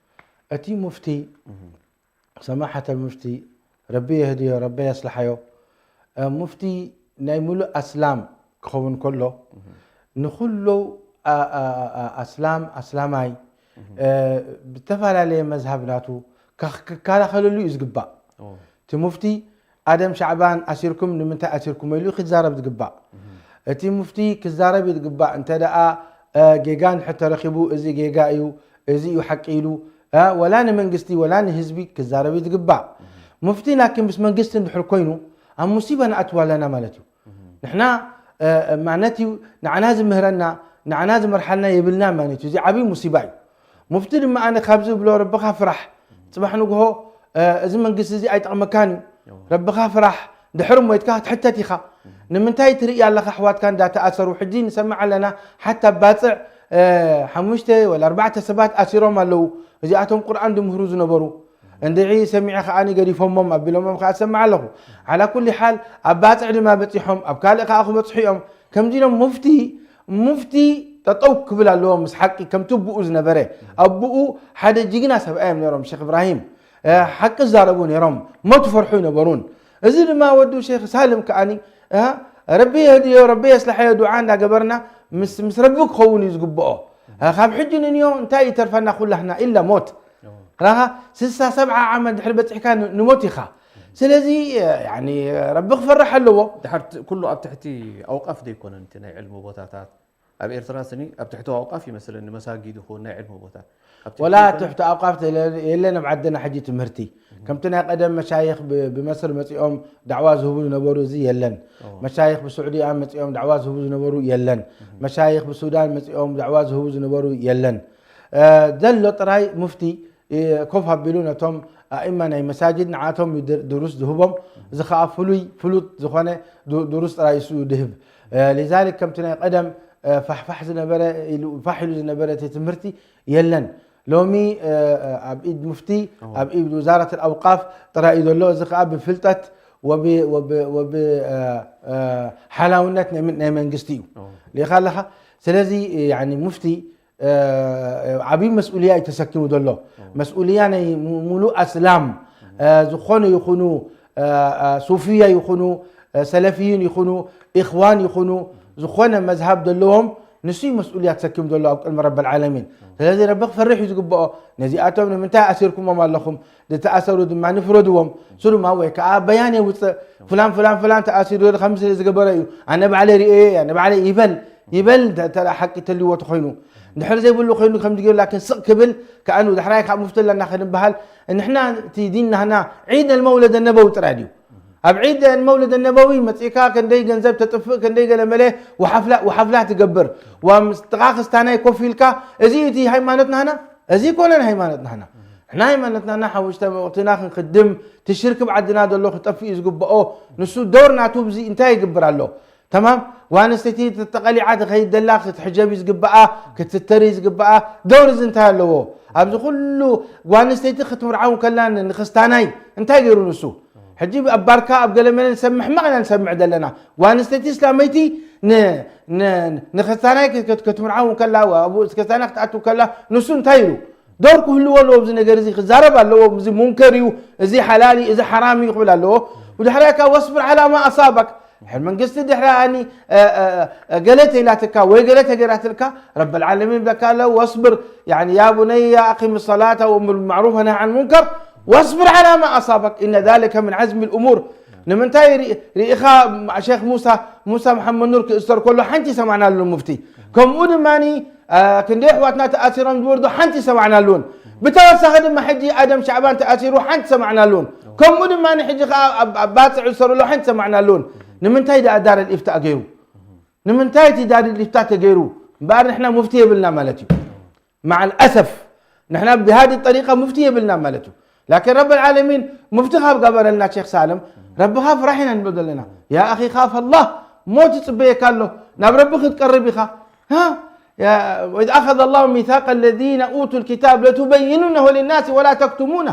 እቲ ሙፍቲ ሰማሓተ ሙፍቲ ረቢ የህድዮ ረቢ የስልሓዮ እ፣ ሙፍቲ ናይ ሙሉእ ኣስላም ክኸውን ከሎ ንኩሉ ኣ- ኣ- ኣ- ኣስላም ኣስላማይ እ፣ ብተፈላለየ መዝሃብ ናቱ ከ- ክከላኸለሉ እዩ ዝግባእ እቲ ሙፍቲ ኣደም ሻዕባን ኣሲርኩም ንምንታይ ኣሲርኩም ኢሉ ክዛረብ ዝግባእ እቲ ሙፍቲ ክዛረብ እዩ ዝግባእ እንተ ደኣ እ፣ ጌጋ እንድሕር ተረኺቡ እዚ ጌጋ እዩ እዚ እዩ ሓቂ ኢሉ እ፣ ወላ ንመንግስቲ ወላ ንህዝቢ ክዛረብ እዩ ዝግባእ ሙፍቲ ላኪን ምስ መንግስቲ እንድሕር ኮይኑ ኣብ ሙሲባ ንኣትዋ ኣለና ማለት እዩ ንሕና እ፣ ማነት እዩ ንዓና ዝምህረና ንዓና ዝመርሓልና የብልና ማለት እዩ እዚ ዓብዪ ሙሲባ እዩ ሙፍቲ ድማ ኣነ ካብዚ ብሎ ረብኻ ፍራሕ ፅባሕ ንግሆ እ፣ እዚ መንግስቲ እዚ ኣይጠቕመካን እዩ ረብኻ ፍራሕ ድሕሪ ሞይትካ ክትሕተት ኢኻ ንምንታይ ትርኢ ኣለኻ ኣሕዋትካ እንዳተኣሰሩ ሕጂ ንሰምዕ ኣለና ሓታ ባፅዕ እ፣ ሓሙሽተ ወላ ኣርባዕተ ሰባት ኣሲሮም ኣለዉ። እዚኣቶም ቁርኣን ዝምህሩ ዝነበሩ። እንድዒ ሰሚዐ ከኣ ገዲፎሞም ኣቢሎሞም ከኣ እሰምዕ ኣለኹ። ዓላ ኩሊ ሓል፣ ኣብ ባጽዕ ድማ በጺሖም፣ ኣብ ካልእ ከኣ ክበጽሑ እዮም። ከምዚ ኢሎም ሙፍቲ፣ ሙፍቲ ጠጠው ክብል ኣለዎ ምስ ሓቂ፣ ከምቲ ብኡ ዝነበረ። ኣቦኡ ሓደ ጅግና ሰብኣይ እዮም ነይሮም፣ ሼኽ እብራሂም። እ፣ ሓቂ ዝዛረቡ ነይሮም፣ ሞት ፈርሑ ይነበሩን። እዚ ድማ ወዱ ሼኽ ሳልም ከኣኒ፣ እ፣ ረቢ የህድዮ፣ ረቢ የስልሐዮ ዱዓ እንዳገበርና ምስ፣ ምስ ረቢ ክኸውን እዩ ዝግብኦ። እ፣ ካብ ሕጂ ንንዮ እንታይ ይተርፈና ኩላህና ኢላ ሞት። ረኻ ስሳ ሰብዓ ዓመት ድሕሪ በጺሕካ ን-፣ ንሞት ኢኻ። ስለዚ፣ እ፣ ያኒ ረቢ ክፈርሕ ኣለዎ። ድሓር ት-፣ ኩሉ ኣብ ትሕቲ ኣውቃፍ ዘይኮነን እቲ ናይ ዕልሚ ቦታታት። ኣብ ኤርትራ ስኒ ኣብ ትሕቲ ኣውቃፍ ይመስለኒ መሳጊድ ይኹን ናይ ዕልሚ ቦታ። ኣብ ትሕቲ ወላ ይኹን ትሕቲ ኣውቃፍ የለ-፣ የለን ኣብ ዓድና ሕጂ ትምህርቲ። ከምቲ ናይ ቀደም መሻይኽ ብ-፣ ብመስር መጺኦም ዳዕዋ ዝህቡ ዝነበሩ እዚ የለን። ኦ። መሻይኽ ብስዑድያ መጺኦም ዳዕዋ ዝህቡ ዝነበሩ የለን። መሻይኽ ብሱዳን መጺኦም ዳዕዋ ዝህቡ ዝነበሩ የለን። እ፣ ዘሎ ጥራይ ሙፍቲ፣ እ፣ ኮፍ ኣቢሉ ነቶም ኣእማ ናይ መሳጅድ ንዓቶም እዩ ድር-፣ ድሩስ ዝህቦም። እዚ ኸኣ ፍሉይ፣ ፍሉጥ ዝኾነ ዱ-፣ ድሩስ ጥራይ እሱ እዩ ድህብ። እ፣ ሊዛሊክ ከምቲ ናይ ቀደም፣ እ፣ ፋሕፋሕ ዝነበረ ኢሉ፣ ፋሕ ኢሉ ዝነበረ እቲ ትምህርቲ የለን። ሎሚ፣ እ፣ እ፣ ኣብ ኢድ ሙፍቲ፣ እዎ። ኣብ ኢድ ውዛረት ኣውቃፍ ጥራይ እዩ ዘሎ። እዚ ኸኣ ብፍልጠት ወብ-፣ ወብ-፣ ወብ-፣ እ፣ እ፣ ሓላውነት ናይ ምን-፣ ናይ መንግስቲ እዩ። እዎ። ሊኻ ኣለኻ። ስለዚ፣ ያኒ ሙፍቲ፣ እ፣ ዓብዪ መስኡልያ እዩ ተሰኪሙ ዘሎ። እዎ። መስኡልያ ናይ ሙ-፣ ሙሉእ ኣስላም፣ እ፣ ዝኾኑ ይኹኑ፣ እ፣ እ፣ ሱፍያ ይኹኑ፣ እ፣ ሰለፊዩን ይኹኑ፣ ኢኽዋን ይኹኑ፣ ዝኾነ መዝሃብ ዘለዎም ንሱ እዩ መስኡልያ ተሰኪሙ ዘሎ ኣብ ቅድሚ ረብል ዓለሚን። ስለዚ ረቢ ክፈርሕ እዩ ዝግብኦ። ነዚኣቶም ንምንታይ ኣሲርኩሞም ኣለኹም? ዝተኣሰሩ ድማ ንፍረድዎም። እሱ ድማ ወይ ከዓ በያን የውፅእ። ፍላን ፍላን ፍላን ተኣሲሩ ኢሉ ከምዚ ስለ ዝገበረ እዩ። ኣነ ባዕለይ ርእየ እየ፣ ኣነ ባዕለይ ይበል፣ ይበል እንተ፣ እንተ ሓቂ ተልይዎ ተኾይኑ። እንድሕር ዘይብሉ ኮይኑ ከምዚ ገይሩ ላኪን ስቕ ክብል ከኣኑ ዳሕራይ ካብ ሙፍቲ ኣለና ክንበሃል። ንሕና እቲ ዲንና ህና ዒድ ኣልመውለድ ነበዊ ጥራይ ድዩ? ኣብ ዒድ መውልድ ነበዊ መጺእካ ክንደይ ገንዘብ ተጥፍእ፣ ክንደይ ገለ መለ ወሓፍላ፣ ወሓፍላ ትገብር። ዋምስጥኻ ክስታናይ ኮፍ ኢልካ፣ እዚ እቲ ሃይማኖትና ህና? እዚ ኮነን ሃይማኖትና ህና። ንሕና ሃይማኖትና ህና ሓሙሽተ ወቕትና ክንክድም፣ እቲ ሽርክ ብዓድና ዘሎ ክጠፍእ እዩ ዝግብኦ። ንሱ ዶር ናቱ ብዚ እንታይ ይግብር ኣሎ? ተማም? ጓል ኣንስተይቲ ተጠቐሊዓ ትኸይድ ዘላ ክትሕጀብ እዩ ዝግብኣ፣ ክትስተር እዩ ዝግብኣ። ዶር እዚ እንታይ ኣለዎ? ኣብዚ ኩሉ ጓል ኣንስተይቲ ክትምርዓው ከላ ን-፣ ንክስታናይ እንታይ ገይሩ ንሱ? ሕጂ ኣብ ባርካ ኣብ ገለ መለ ንሰምዕ ሕማቕ ኢና ንሰምዕ ዘለና። ጓል ኣንስተይቲ እስላመይቲ ን-፣ ን-፣ ንክስታናይ ክት-፣ ክት-፣ ክትምርዓው ከላ፣ ኣብኡ ክስታናይ ክትኣቱ ከላ፣ ንሱ እንታይ ኢሉ? ዶር ክህልዎ ኣለዎ፣ ኣብዚ ነገር እዚ ክዛረብ ኣለዎ። እዚ ሙንከር እዩ፣ እዚ ሓላል እዩ፣ እዚ ሓራም እዩ ክብል ኣለዎ። ብድሕሪያ ከኣ ወስብር ዓላ ማ ኣሳባክ። ድሕሪ መንግስቲ ድሕሪ ኣኒ፣ እ፣ እ፣ እ፣ ገለ ተይላትካ ወይ ገለ ተገይራትልካ፣ ረብል ዓለሚን ብለካ ኣሎ፣ ወስብር። ያኒ፣ ያ ቡነየ ኣቂም ሰላተ ወእምር ብማዕሩፍ ወነህ ዓን ሙንከር፣ ወስብር ዓላ ማ ኣሳበክ፣ ኢነ ዛሊከ ምን ዓዝሚ ልእሙር። ንምንታይ ሪ-፣ ሪኢኻ ሸኽ ሙሳ፣ ሙሳ መሓመድ ኑር ክእሰር ከሎ ሓንቲ ሰማዕናሉ ሙፍቲ። ከምኡ ድማኒ፣ አ፣ ክንደይ ኣሕዋትና ተኣሲሮም ዝወርዱ ሓንቲ ሰማዕናሉን። ብተወሳኺ ድማ ሕጂ ኣደም ሻዕባን ተኣሲሩ ሓንቲ ሰማዕናሉን። ከምኡ ድማኒ ሕጂ ኸዓ ኣብ፣ ኣብ ባጽዕ ዝሰሩ ኣለዉ ሓንቲ ሰማዕናሉን። ንምንታይ ደኣ ዳር ልኢፍታእ ገይሩ? ንምንታይ እቲ ዳር ልኢፍታእ ተገይሩ? እምበኣር ንሕና ሙፍቲ የብልና ማለት እዩ። ማዓል ኣሰፍ፣ ንሕና ብሃዲ ጠሪቃ ሙፍቲ የብልና ማለት እዩ። ላኪን ረብል ዓለሚን ሙፍቲ ካብ ገበረልና ሼኽ ሳልም፣ ረብኻ ፍራሕ ኢና ንብል ዘለና። ያ ኣኺ ካፍ ኣላህ፣ ሞት ይጽበየካ ኣሎ። ናብ ረቢ ክትቀርብ ኢኻ። ሃ? ያ፣ ወኢዝ ኣኸዘ ኣላሁ ሚሳቀ ለዚነ ኡቱ ልኪታብ ለቱበይኑነሁ ሊናሲ ወላ ተክቱሙና።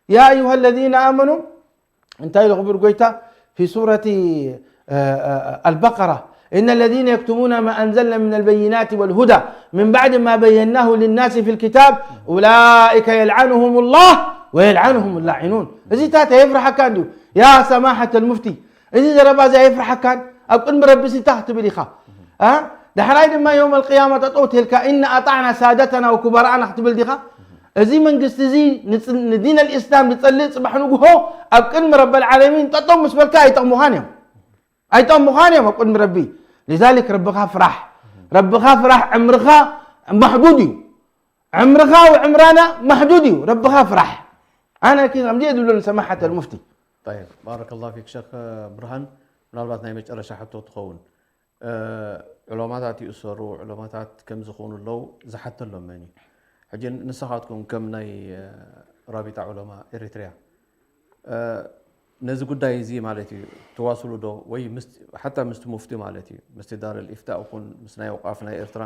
ያ ኣዩሃ ለዚነ ኣመኑ፣ እንታይ ኢሉ ክቡር ጎይታ ፊ ሱረት፣ እ፣ እ፣ ኣልበቀራ፣ إن الذين يكتمون ما أنزلنا من البينات والهدى من بعد ما بيناه للناس في الكتاب أولئك يلعنهم الله ويلعنهم اللاعنون። እዚታት ኣየፍርሓካ እንድዩ? ያ ሰማሐት ኣልሙፍቲ፣ እዚ ዘረባ እዚ ኣየፍርሓካን? ኣብ ቅድሚ ረቢ ሲታ ክትብል ኢኻ። እ? ዳሕራይ ድማ የውም ኣልቅያማ ጠጠው ተልካ፣ إن أطعنا سادتنا وكبراءنا ክትብል ዲኻ? እዚ መንግስቲ እዚ ንጽ-፣ ንዲን ኣልእስላም ዝጸልእ ጽባሕ ንግሆ ኣብ ቅድሚ ረበል ዓለሚን ጠጠው ምስ በልካ ኣይጠቕሙኻን እዮም። ኣይጠቕሙኻን እዮም ኣብ ቅድሚ ረቢ። ሊዛሊክ ረብኻ ፍራሕ። ረብኻ ፍራሕ፣ ዕምርኻ ማሕዱድ እዩ። ዕምርኻ ወዕምራና ማሕዱድ እዩ። ረብኻ ፍራሕ። ኣነ ኪ ከምዚ እየ ዝብሎ ንሰማሓት ኣልሙፍቲ። ጠይብ፣ ባረከላሁ ፊክ ሸኽ ብርሃን። ምናልባት ናይ መጨረሻ ሕቶ ትኸውን። እ፣ ዑለማታት ይእሰሩ፣ ዑለማታት ከም ዝኾኑ ኣለዉ፣ ዝሓተሎም መን እዩ? ሕጂ ንስኻትኩም ከም ናይ፣ እ፣ ራቢጣ ዑለማ ኤሪትርያ፣ እ፣ ነዚ ጉዳይ እዚ ማለት እዩ፣ ትዋስሉ ዶ? ወይ ምስ፣ ሓታ ምስቲ ሙፍቲ ማለት እዩ፣ ምስቲ ዳር ልኢፍታእ ይኹን ምስ ናይ ኣውቃፍ ናይ ኤርትራ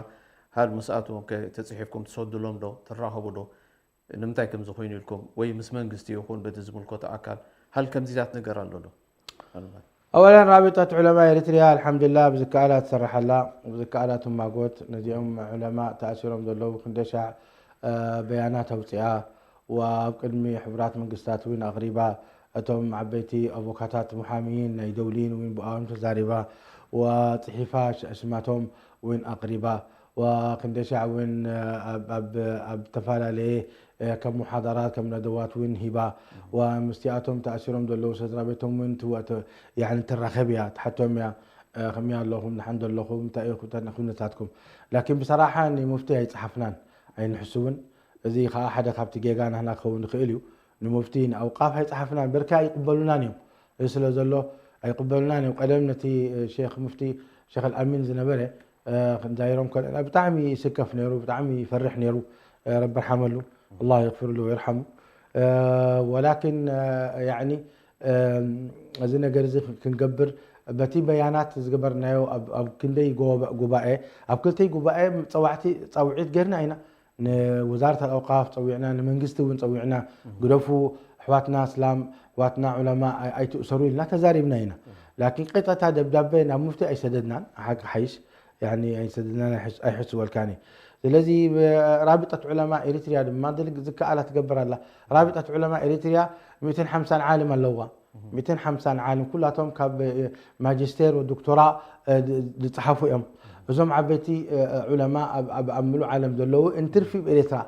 ሃል ምስኣቶም ከ ተፅሒፍኩም ትሰድሎም ዶ ትራኸቡ ዶ? ንምንታይ ከምዚ ኮይኑ ኢልኩም ወይ ምስ መንግስቲ ይኹን በቲ ዝምልከቶ ኣካል ሃል ከምዚታት ነገር ኣሎ ዶ? ኣወለን ራቢጠት ዑለማ ኤሪትሪያ ኣልሓምዱላ ብዝከኣላ ትሰርሓላ ብዝከኣላ ትማጎት ነዚኦም ዑለማ ተኣሲሮም ዘለዉ ክንደሻዕ በያናት ኣውፅኣ ወኣብ ቅድሚ ሕቡራት መንግስታት እውን ኣቕሪባ እቶም ዓበይቲ ኣቮካታት ሙሓሚይን ናይ ደውሊን እውን ብኣዎም ተዛሪባ ወፅሒፋ ሽማቶም እውን ኣቕሪባ ወክንደሻዕ እውን ኣብ ተፈላለየ ከም ሙሓደራት ከም ነደዋት እውን ሂባ ወምስቲኣቶም ተኣሲሮም ዘለዉ ስድራ ቤቶም እውን ትራኸብ እያ ትሓቶም እያ ከመይ ኣለኹም ደሓን ዘለኹም እንታይ እዩ ኩነታትኩም ላኪን ብሰራሓ ንሙፍቲ ኣይፀሓፍናን ኣይንሕስውን እዚ ከዓ ሓደ ካብቲ ጌጋ ናህና ክኸውን ይኽእል እዩ ንሙፍቲ ንኣውቃፍ ኣይፀሓፍናን በርካ ኣይቅበሉናን እዮም እዚ ስለ ዘሎ ኣይቅበሉናን እዮም ቀደም ነቲ ሼክ ሙፍቲ ሼክ ኣልኣሚን ዝነበረ ክንዛይሮም ከለና ብጣዕሚ ይስከፍ ነይሩ ብጣዕሚ ይፈርሕ ነይሩ ረቢ ርሓመሉ ኣላህ የግፍርሉ ወይርሓሙ ወላኪን ያኒ እዚ ነገር እዚ ክንገብር በቲ በያናት ዝገበርናዮ ኣብ ክንደይ ጉባኤ ኣብ ክልተይ ጉባኤ ፃውዒት ገርና ኢና ንውዛርት ኣውቃፍ ፀዊዕና ንመንግስቲ እውን ፀዊዕና ግደፉ ኣሕዋትና እስላም ኣሕዋትና ዑለማ ኣይትእሰሩ ኢልና ተዛሪብና ኢና ላኪን ቀጥታ ደብዳበ ናብ ሙፍቲ ኣይሰደድናን ሓቂ ሓይሽ ኣይሰደድናን ኣይሕስበልካን እዩ ስለዚ ራቢጠት ዑለማ ኤሪትሪያ ድማ ዝከኣላ ትገብር ኣላ ራቢጠት ዑለማ ኤሪትሪያ ሚእትን ሓምሳን ዓለም ኣለዋ ሚእትን ሓምሳን ዓለም ኩላቶም ካብ ማጅስቴር ወዶክቶራ ዝፀሓፉ እዮም እዞም ዓበይቲ ዑለማ ኣብ ምሉእ ዓለም ዘለዉ እንትርፊ ኤሪትራ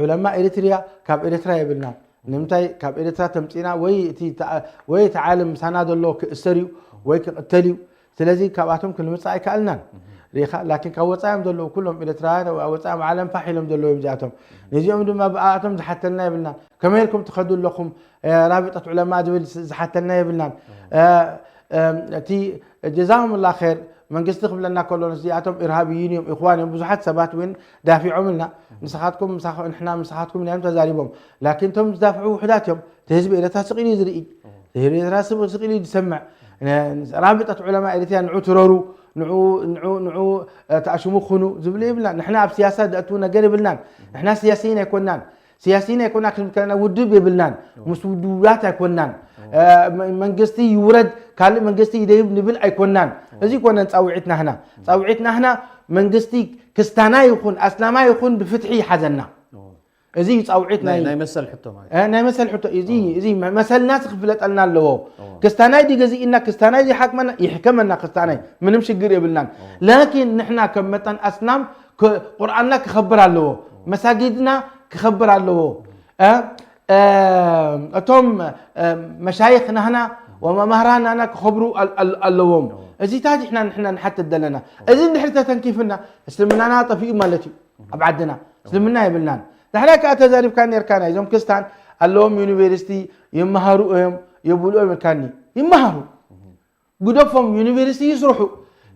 ዑለማ ኤሪትሪያ ካብ ኤሪትራ የብልና ንምንታይ ካብ ኤሪትራ ተምፂና ወይ እቲ ዓለም ምሳና ዘሎ ክእሰር እዩ ወይ ክቅተል እዩ ስለዚ ካብኣቶም ክንምፃእ ኣይከኣልናን ሪኢኻ ላኪን ካብ ወፃኢ እዮም ዘለዉ ኩሎም ኤርትራውያን ወፃኢ ዓለም ፋሕ ኢሎም ዘለዉ እዮም እዚኣቶም ነዚኦም ድማ ብኣቶም ዝሓተልና የብልናን ከመይ ኢልኩም ትኸዱ ኣለኹም ራቢጠት ዑለማ ዝብል ዝሓተልና የብልናን እቲ ጀዛሁም ላ ር መንግስቲ ክብለና ከሎ እዚኣቶም ኢርሃብይን እዮም ኢኽዋን እዮም ብዙሓት ሰባት እውን ዳፊዖምልና ንስኻትኩም ንሕና ምሳኻትኩም ኢና እዮም ተዛሪቦም ላኪን እቶም ዝዳፍዑ ውሕዳት እዮም እቲ ህዝቢ ኤርትራ ስቕ ኢሉ እዩ ዝርኢ ህዝቢ ኤርትራ ስቕ ኢሉ እዩ ዝሰምዕ ራቢጠት ዑለማ ኤሪትሪያ ንዑ ትረሩ ንዑ ንዑ ንዑ ተኣሽሙ ኩኑ ዝብል የብልና ንሕና ኣብ ስያሳ ዘእትው ነገር የብልናን ንሕና ስያሲይን ኣይኮናን ስያሲይን ኣይኮና ክንብል ከለና ውድብ የብልናን ምስ ውድባት ኣይኮናን መንግስቲ ይውረድ ካልእ መንግስቲ ይደይብ ንብል ኣይኮናን እዚ ኮነን ፃውዒት ናህና ፃውዒት ናህና መንግስቲ ክስታና ይኹን ኣስላማ ይኹን ብፍትሒ ይሓዘና እዚ እዩ ፃውዒት ናይ ናይ መሰል ሕቶ ማለት እ፣ ናይ መሰል ሕቶ እዚ እዚ መሰልና ክፍለጠልና ኣለዎ። ክስታናይ ድዩ ገዚእና ክስታናይ ድዩ ሓክመና ይሕከመና ክስታናይ ምንም ሽግር የብልናን። ላኪን ንሕና ከም መጠን ኣስላም ክ- ቁርኣንና ክኸብር ኣለዎ፣ መሳጊድና ክኸብር ኣለዎ። እ፣ እ፣ እቶም እ፣ መሻይኽ ናህና ወመማህራን ናህና ክኸብሩ ኣል- ኣል- ኣለዎም። እዚታት ኢሕና ንሕና ንሓትት ዘለና። እዚ እንድሕር ተተንኪፍና እስልምናና ጠፊኡ ማለት እዩ። ኣብ ዓድና እስልምና የብልናን። ዳሕራይ ከኣ ተዛሪብካ ኔርካ ናይዞም ክስታን ኣለዎም ዩኒቨርሲቲ ይመሃሩ እዮም የብሉ እዮም ኢልካኒ። ይመሃሩ። ግደፎም ዩኒቨርሲቲ ይስርሑ።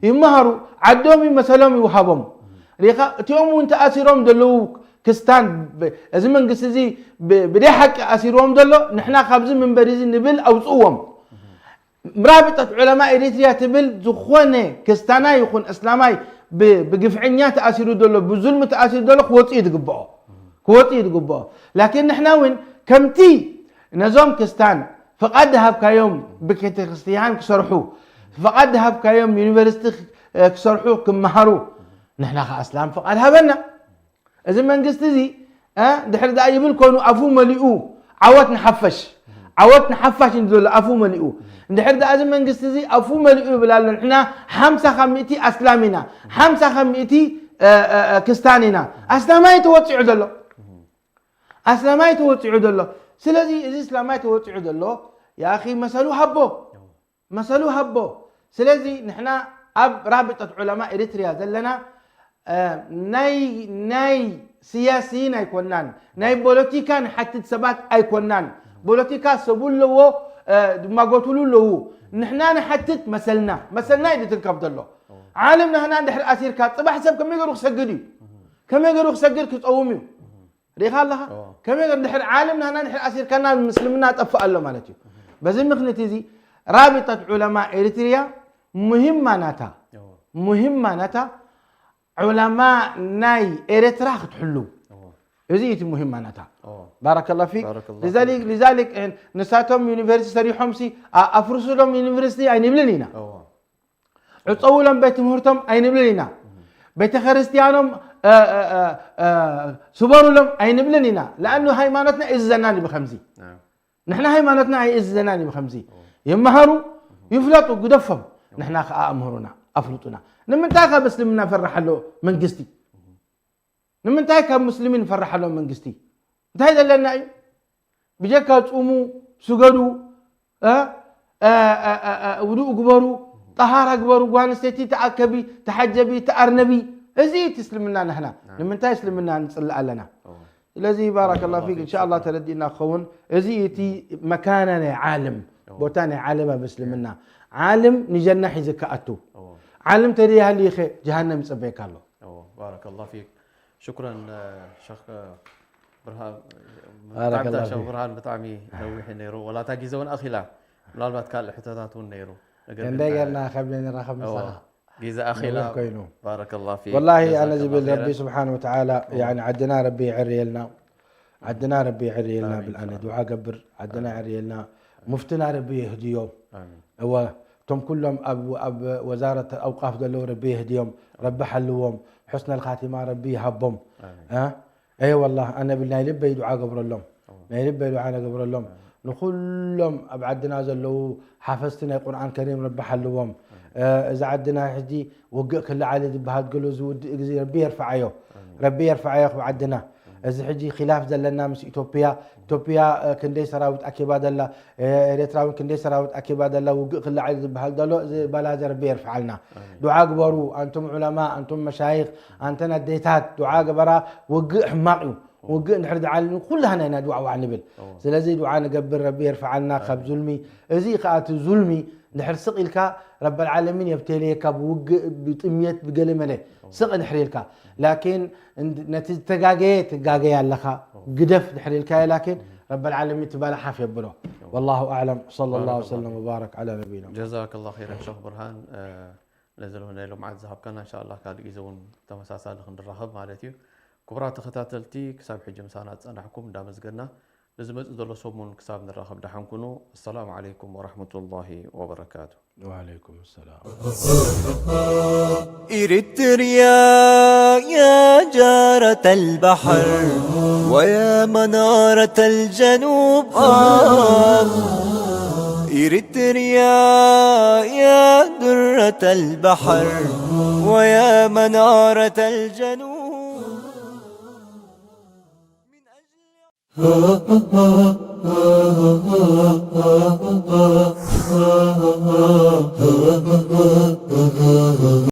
ይመሃሩ። ዓዶም እዩ መሰሎም ይውሃቦም። ሪኻ እቲኦም እውን ተኣሲሮም ዘለዉ ክስታን ብ- እዚ መንግስቲ እዚ ብ- ብደይ ሓቂ ኣሲርዎም ዘሎ ንሕና ካብዚ መንበሪ እዚ ንብል ኣውፅእዎም። ራብጠት ዑለማ ኤሪትሪያ ትብል ዝኾነ ክስታናይ ይኹን እስላማይ ብ- ብግፍዕኛ ተኣሲሩ ዘሎ ብዙልሚ ተኣሲሩ ዘሎ ክወፅእ እዩ ዝግብኦ ክወፅእ እዩ ዝግብኦ ላኪን ንሕና እውን ከምቲ ነዞም ክስታን ፍቓድ ድሃብካዮም ብቤተ ክርስትያን ክሰርሑ ፍቓድ ድሃብካዮም ዩኒቨርሲቲ ክሰርሑ ክመሃሩ ንሕና ከዓ እስላም ፍቓድ ሃበና እዚ መንግስቲ እዚ ድሕር ደኣ ይብል ኮኑ ኣፉ መሊኡ ዓወት ንሓፈሽ ዓወት ንሓፋሽ እዩ ዘሎ ኣፉ መሊኡ እንድሕር ደኣ እዚ መንግስቲ እዚ ኣፉ መሊኡ ይብል ኣሎ ንሕና ሓምሳ ካብ ሚእቲ ኣስላም ኢና ሓምሳ ካብ ሚእቲ ክስታን ኢና ኣስላማይ ተወፂዑ ዘሎ ኣስላማይ ተወፂዑ ዘሎ ስለዚ እዚ እስላማይ ተወፂዑ ዘሎ ያኺ መሰሉ ሃቦ መሰሉ ሃቦ ስለዚ ንሕና ኣብ ራብጠት ዑለማ ኤሪትሪያ ዘለና ናይ ናይ ስያስይን ኣይኮናን ናይ ፖለቲካ ንሓትት ሰባት ኣይኮናን ፖለቲካ ሰቡ ኣለዎ ድማጎትሉ ኣለዉ ንሕና ንሓትት መሰልና መሰልና እዩ ዝትንከፍ ዘሎ ዓለም ናህና እንድሕር ኣሲርካ ፅባሕ ሰብ ከመይ ገሩ ክሰግድ እዩ ከመይ ገሩ ክሰግድ ክፀውም እዩ ርኢኻ ኣለኻ ከመይ ገር ድሕር ዓለም ናህና ድሕር ኣሲርካና ምስልምና ጠፍእ ኣሎ ማለት እዩ በዚ ምክንያት እዚ ራቢጠት ዑለማ ኤሪትሪያ ሙሂማ ናታ ሙሂማ ናታ ዑላማ ናይ ኤርትራ ክትሕሉ። እዚ እቲ ሙሂም ማናታ። ባረከላ ፊክ። ባረከላ ሊዛሊክ ሊዛሊክ ንሳቶም ዩኒቨርሲቲ ሰሪሖም ሲ ኣፍርሱሎም ዩኒቨርሲቲ ኣይንብልን ኢና። ዕፀውሎም ቤት ትምህርቶም ኣይንብልን ኢና። ቤተ ክርስቲያኖም ስበሩሎም ኣይንብልን ኢና። ለኣኑ ሃይማኖትና እዝዘና ብከምዚ ንሕና ሃይማኖትና ኣይእዝዘናን እዩ ከምዚ ይመሃሩ ይፍለጡ ግደፎም ንሕና ከዓ ኣምህሩና ኣፍልጡና ንምንታይ ካብ እስልምና ፈራሕ ኣሎ መንግስቲ ንምንታይ ካብ ሙስሊሚን ፈራሕ ኣሎ መንግስቲ እንታይ ዘለና እዩ ብጀካ ፁሙ ስገዱ ውዱእ ግበሩ ጠሃራ ግበሩ ጓንስተይቲ ተኣከቢ ተሓጀቢ ተኣርነቢ እዚ እቲ እስልምና ናህና ንምንታይ እስልምና ንፅልእ ኣለና ስለዚ ባረከላ ፊክ እንሻ ኣላ ተረዲእና ክኸውን እዚ እቲ መካና ናይ ዓለም ቦታ ናይ ዓለም ኣብ እስልምና ዓለም ንጀና ሒዝካ ኣቱ ዓለም ተደይሃልዩ ኸ ጀሃነም ይጸበየካ ኣሎ ባረከላ ፊክ ሽኩረን ሸክ ብርሃን ብጣዕሚ ሸክ ብርሃን ብጣዕሚ ነዊሕ ነይሩ ወላታ ግዜ እውን ኣኺላ ምናልባት ካልእ ሕቶታት እውን ነይሩ ነገር ግን እንደይ ጌርና ከብደ ንራኸብ ምሳኻ ግዜ ኣኺላ ነዊሕ ኮይኑ። ባረከላ ፊክ ወላሂ ጀዛከላ ኣነ ዝብል ኸይረን። ረቢ ስብሓን ወተዓላ ያኒ ዓድና ረቢ ይዕርየልና ዓድና ረቢ ይዕርየልና ኣሚን። ብል ኣነ ድዓ ገብር ዓድና ይዕርየልና ሙፍትና ረቢ የህድዮም ኣሚን እወ እቶም ኩሎም ኣብ ኣብ ወዛረት ኣውቃፍ ዘለዉ ረቢ የህድዮም ረቢ ሓልዎም ሕስነል ካቲማ ረቢ ይሃቦም ኣሚን እ? እየ ወላሂ ኣነ ብል ናይ ልበይ ዱዓ ገብረሎም ናይ ልበይ ዱዓ ነገብረሎም ንኩሎም ኣብ ዓድና ዘለዉ ሓፈዝቲ ናይ ቁርኣን ከሪም ረቢ ሓልዎም እ፣ እዚ ዓድና ሕጂ ውግእ ክለዓል እዩ ዝበሃል ገሎ ዝውድእ ግዜ ረቢ የርፍዓዮ ረቢ የርፍዓዮ ክብ ዓድና እዚ ሕጂ ኪላፍ ዘለና ምስ ኢትዮጵያ ኢትዮጵያ እ፣ ክንደይ ሰራዊት ኣኪባ ደላ እ፣ ኤርትራ እውን ክንደይ ሰራዊት ኣኪባ ደላ ውግእ ክለዓል እዩ ዝበሃል ዘሎ እዚ ባላዘ ረቢ የርፍዓልና ዱዓ ግበሩ ኣንቱም ዑለማ ኣንቱም መሻይኽ ኣንተን ኣዴታት ዱዓ ገበራ ውግእ ሕማቕ እዩ ውግእ እንድሕር ዝዓልን ኩላህና ኢና ዱዓ ዋዕ ንብል ስለዚ ዱዓ ንገብር ረቢ የርፍዓልና ካብ ዙልሚ እዚ ከዓ እቲ ዙልሚ እንድሕር ስቕ ኢልካ ረበልዓለሚን የብቴልየካ ብውግእ ብጥምየት ብገለ መለ ስቕ እንድሕር ኢልካ ላኪን እንድ- ነቲ ዝተጋገየ ትጋገየ ኣለኻ ግደፍ ድሕር ኢልካዮ ላኪን ረበልዓለሚን ትባላ ሓፍ የብሎ والله أعلم صلى الله بارك الله وسلم وبارك على نبينا ጀዛከላ ኸይረን ሸክ ብርሃን ለዘለሆነ ልምዓት ዝሃብካና እንሻ ኣላ ካልእ ግዜ እውን ተመሳሳሊ ክንራኸብ ማለት እዩ ክቡራት ተኸታተልቲ ክሳብ ሕጂ ምሳና ዝፀናሕኩም እንዳመስገና ንዝመፅእ ዘሎ ሰሙን ክሳብ ንራኸብ ደሓን ኩኑ ኣሰላሙ ዓለይኩም ወራሕመቱላሂ ወበረካቱ وعليكم السلام إريتريا يا جارة البحر ويا منارة الجنوب آه إريتريا يا درة البحر ويا منارة الجنوب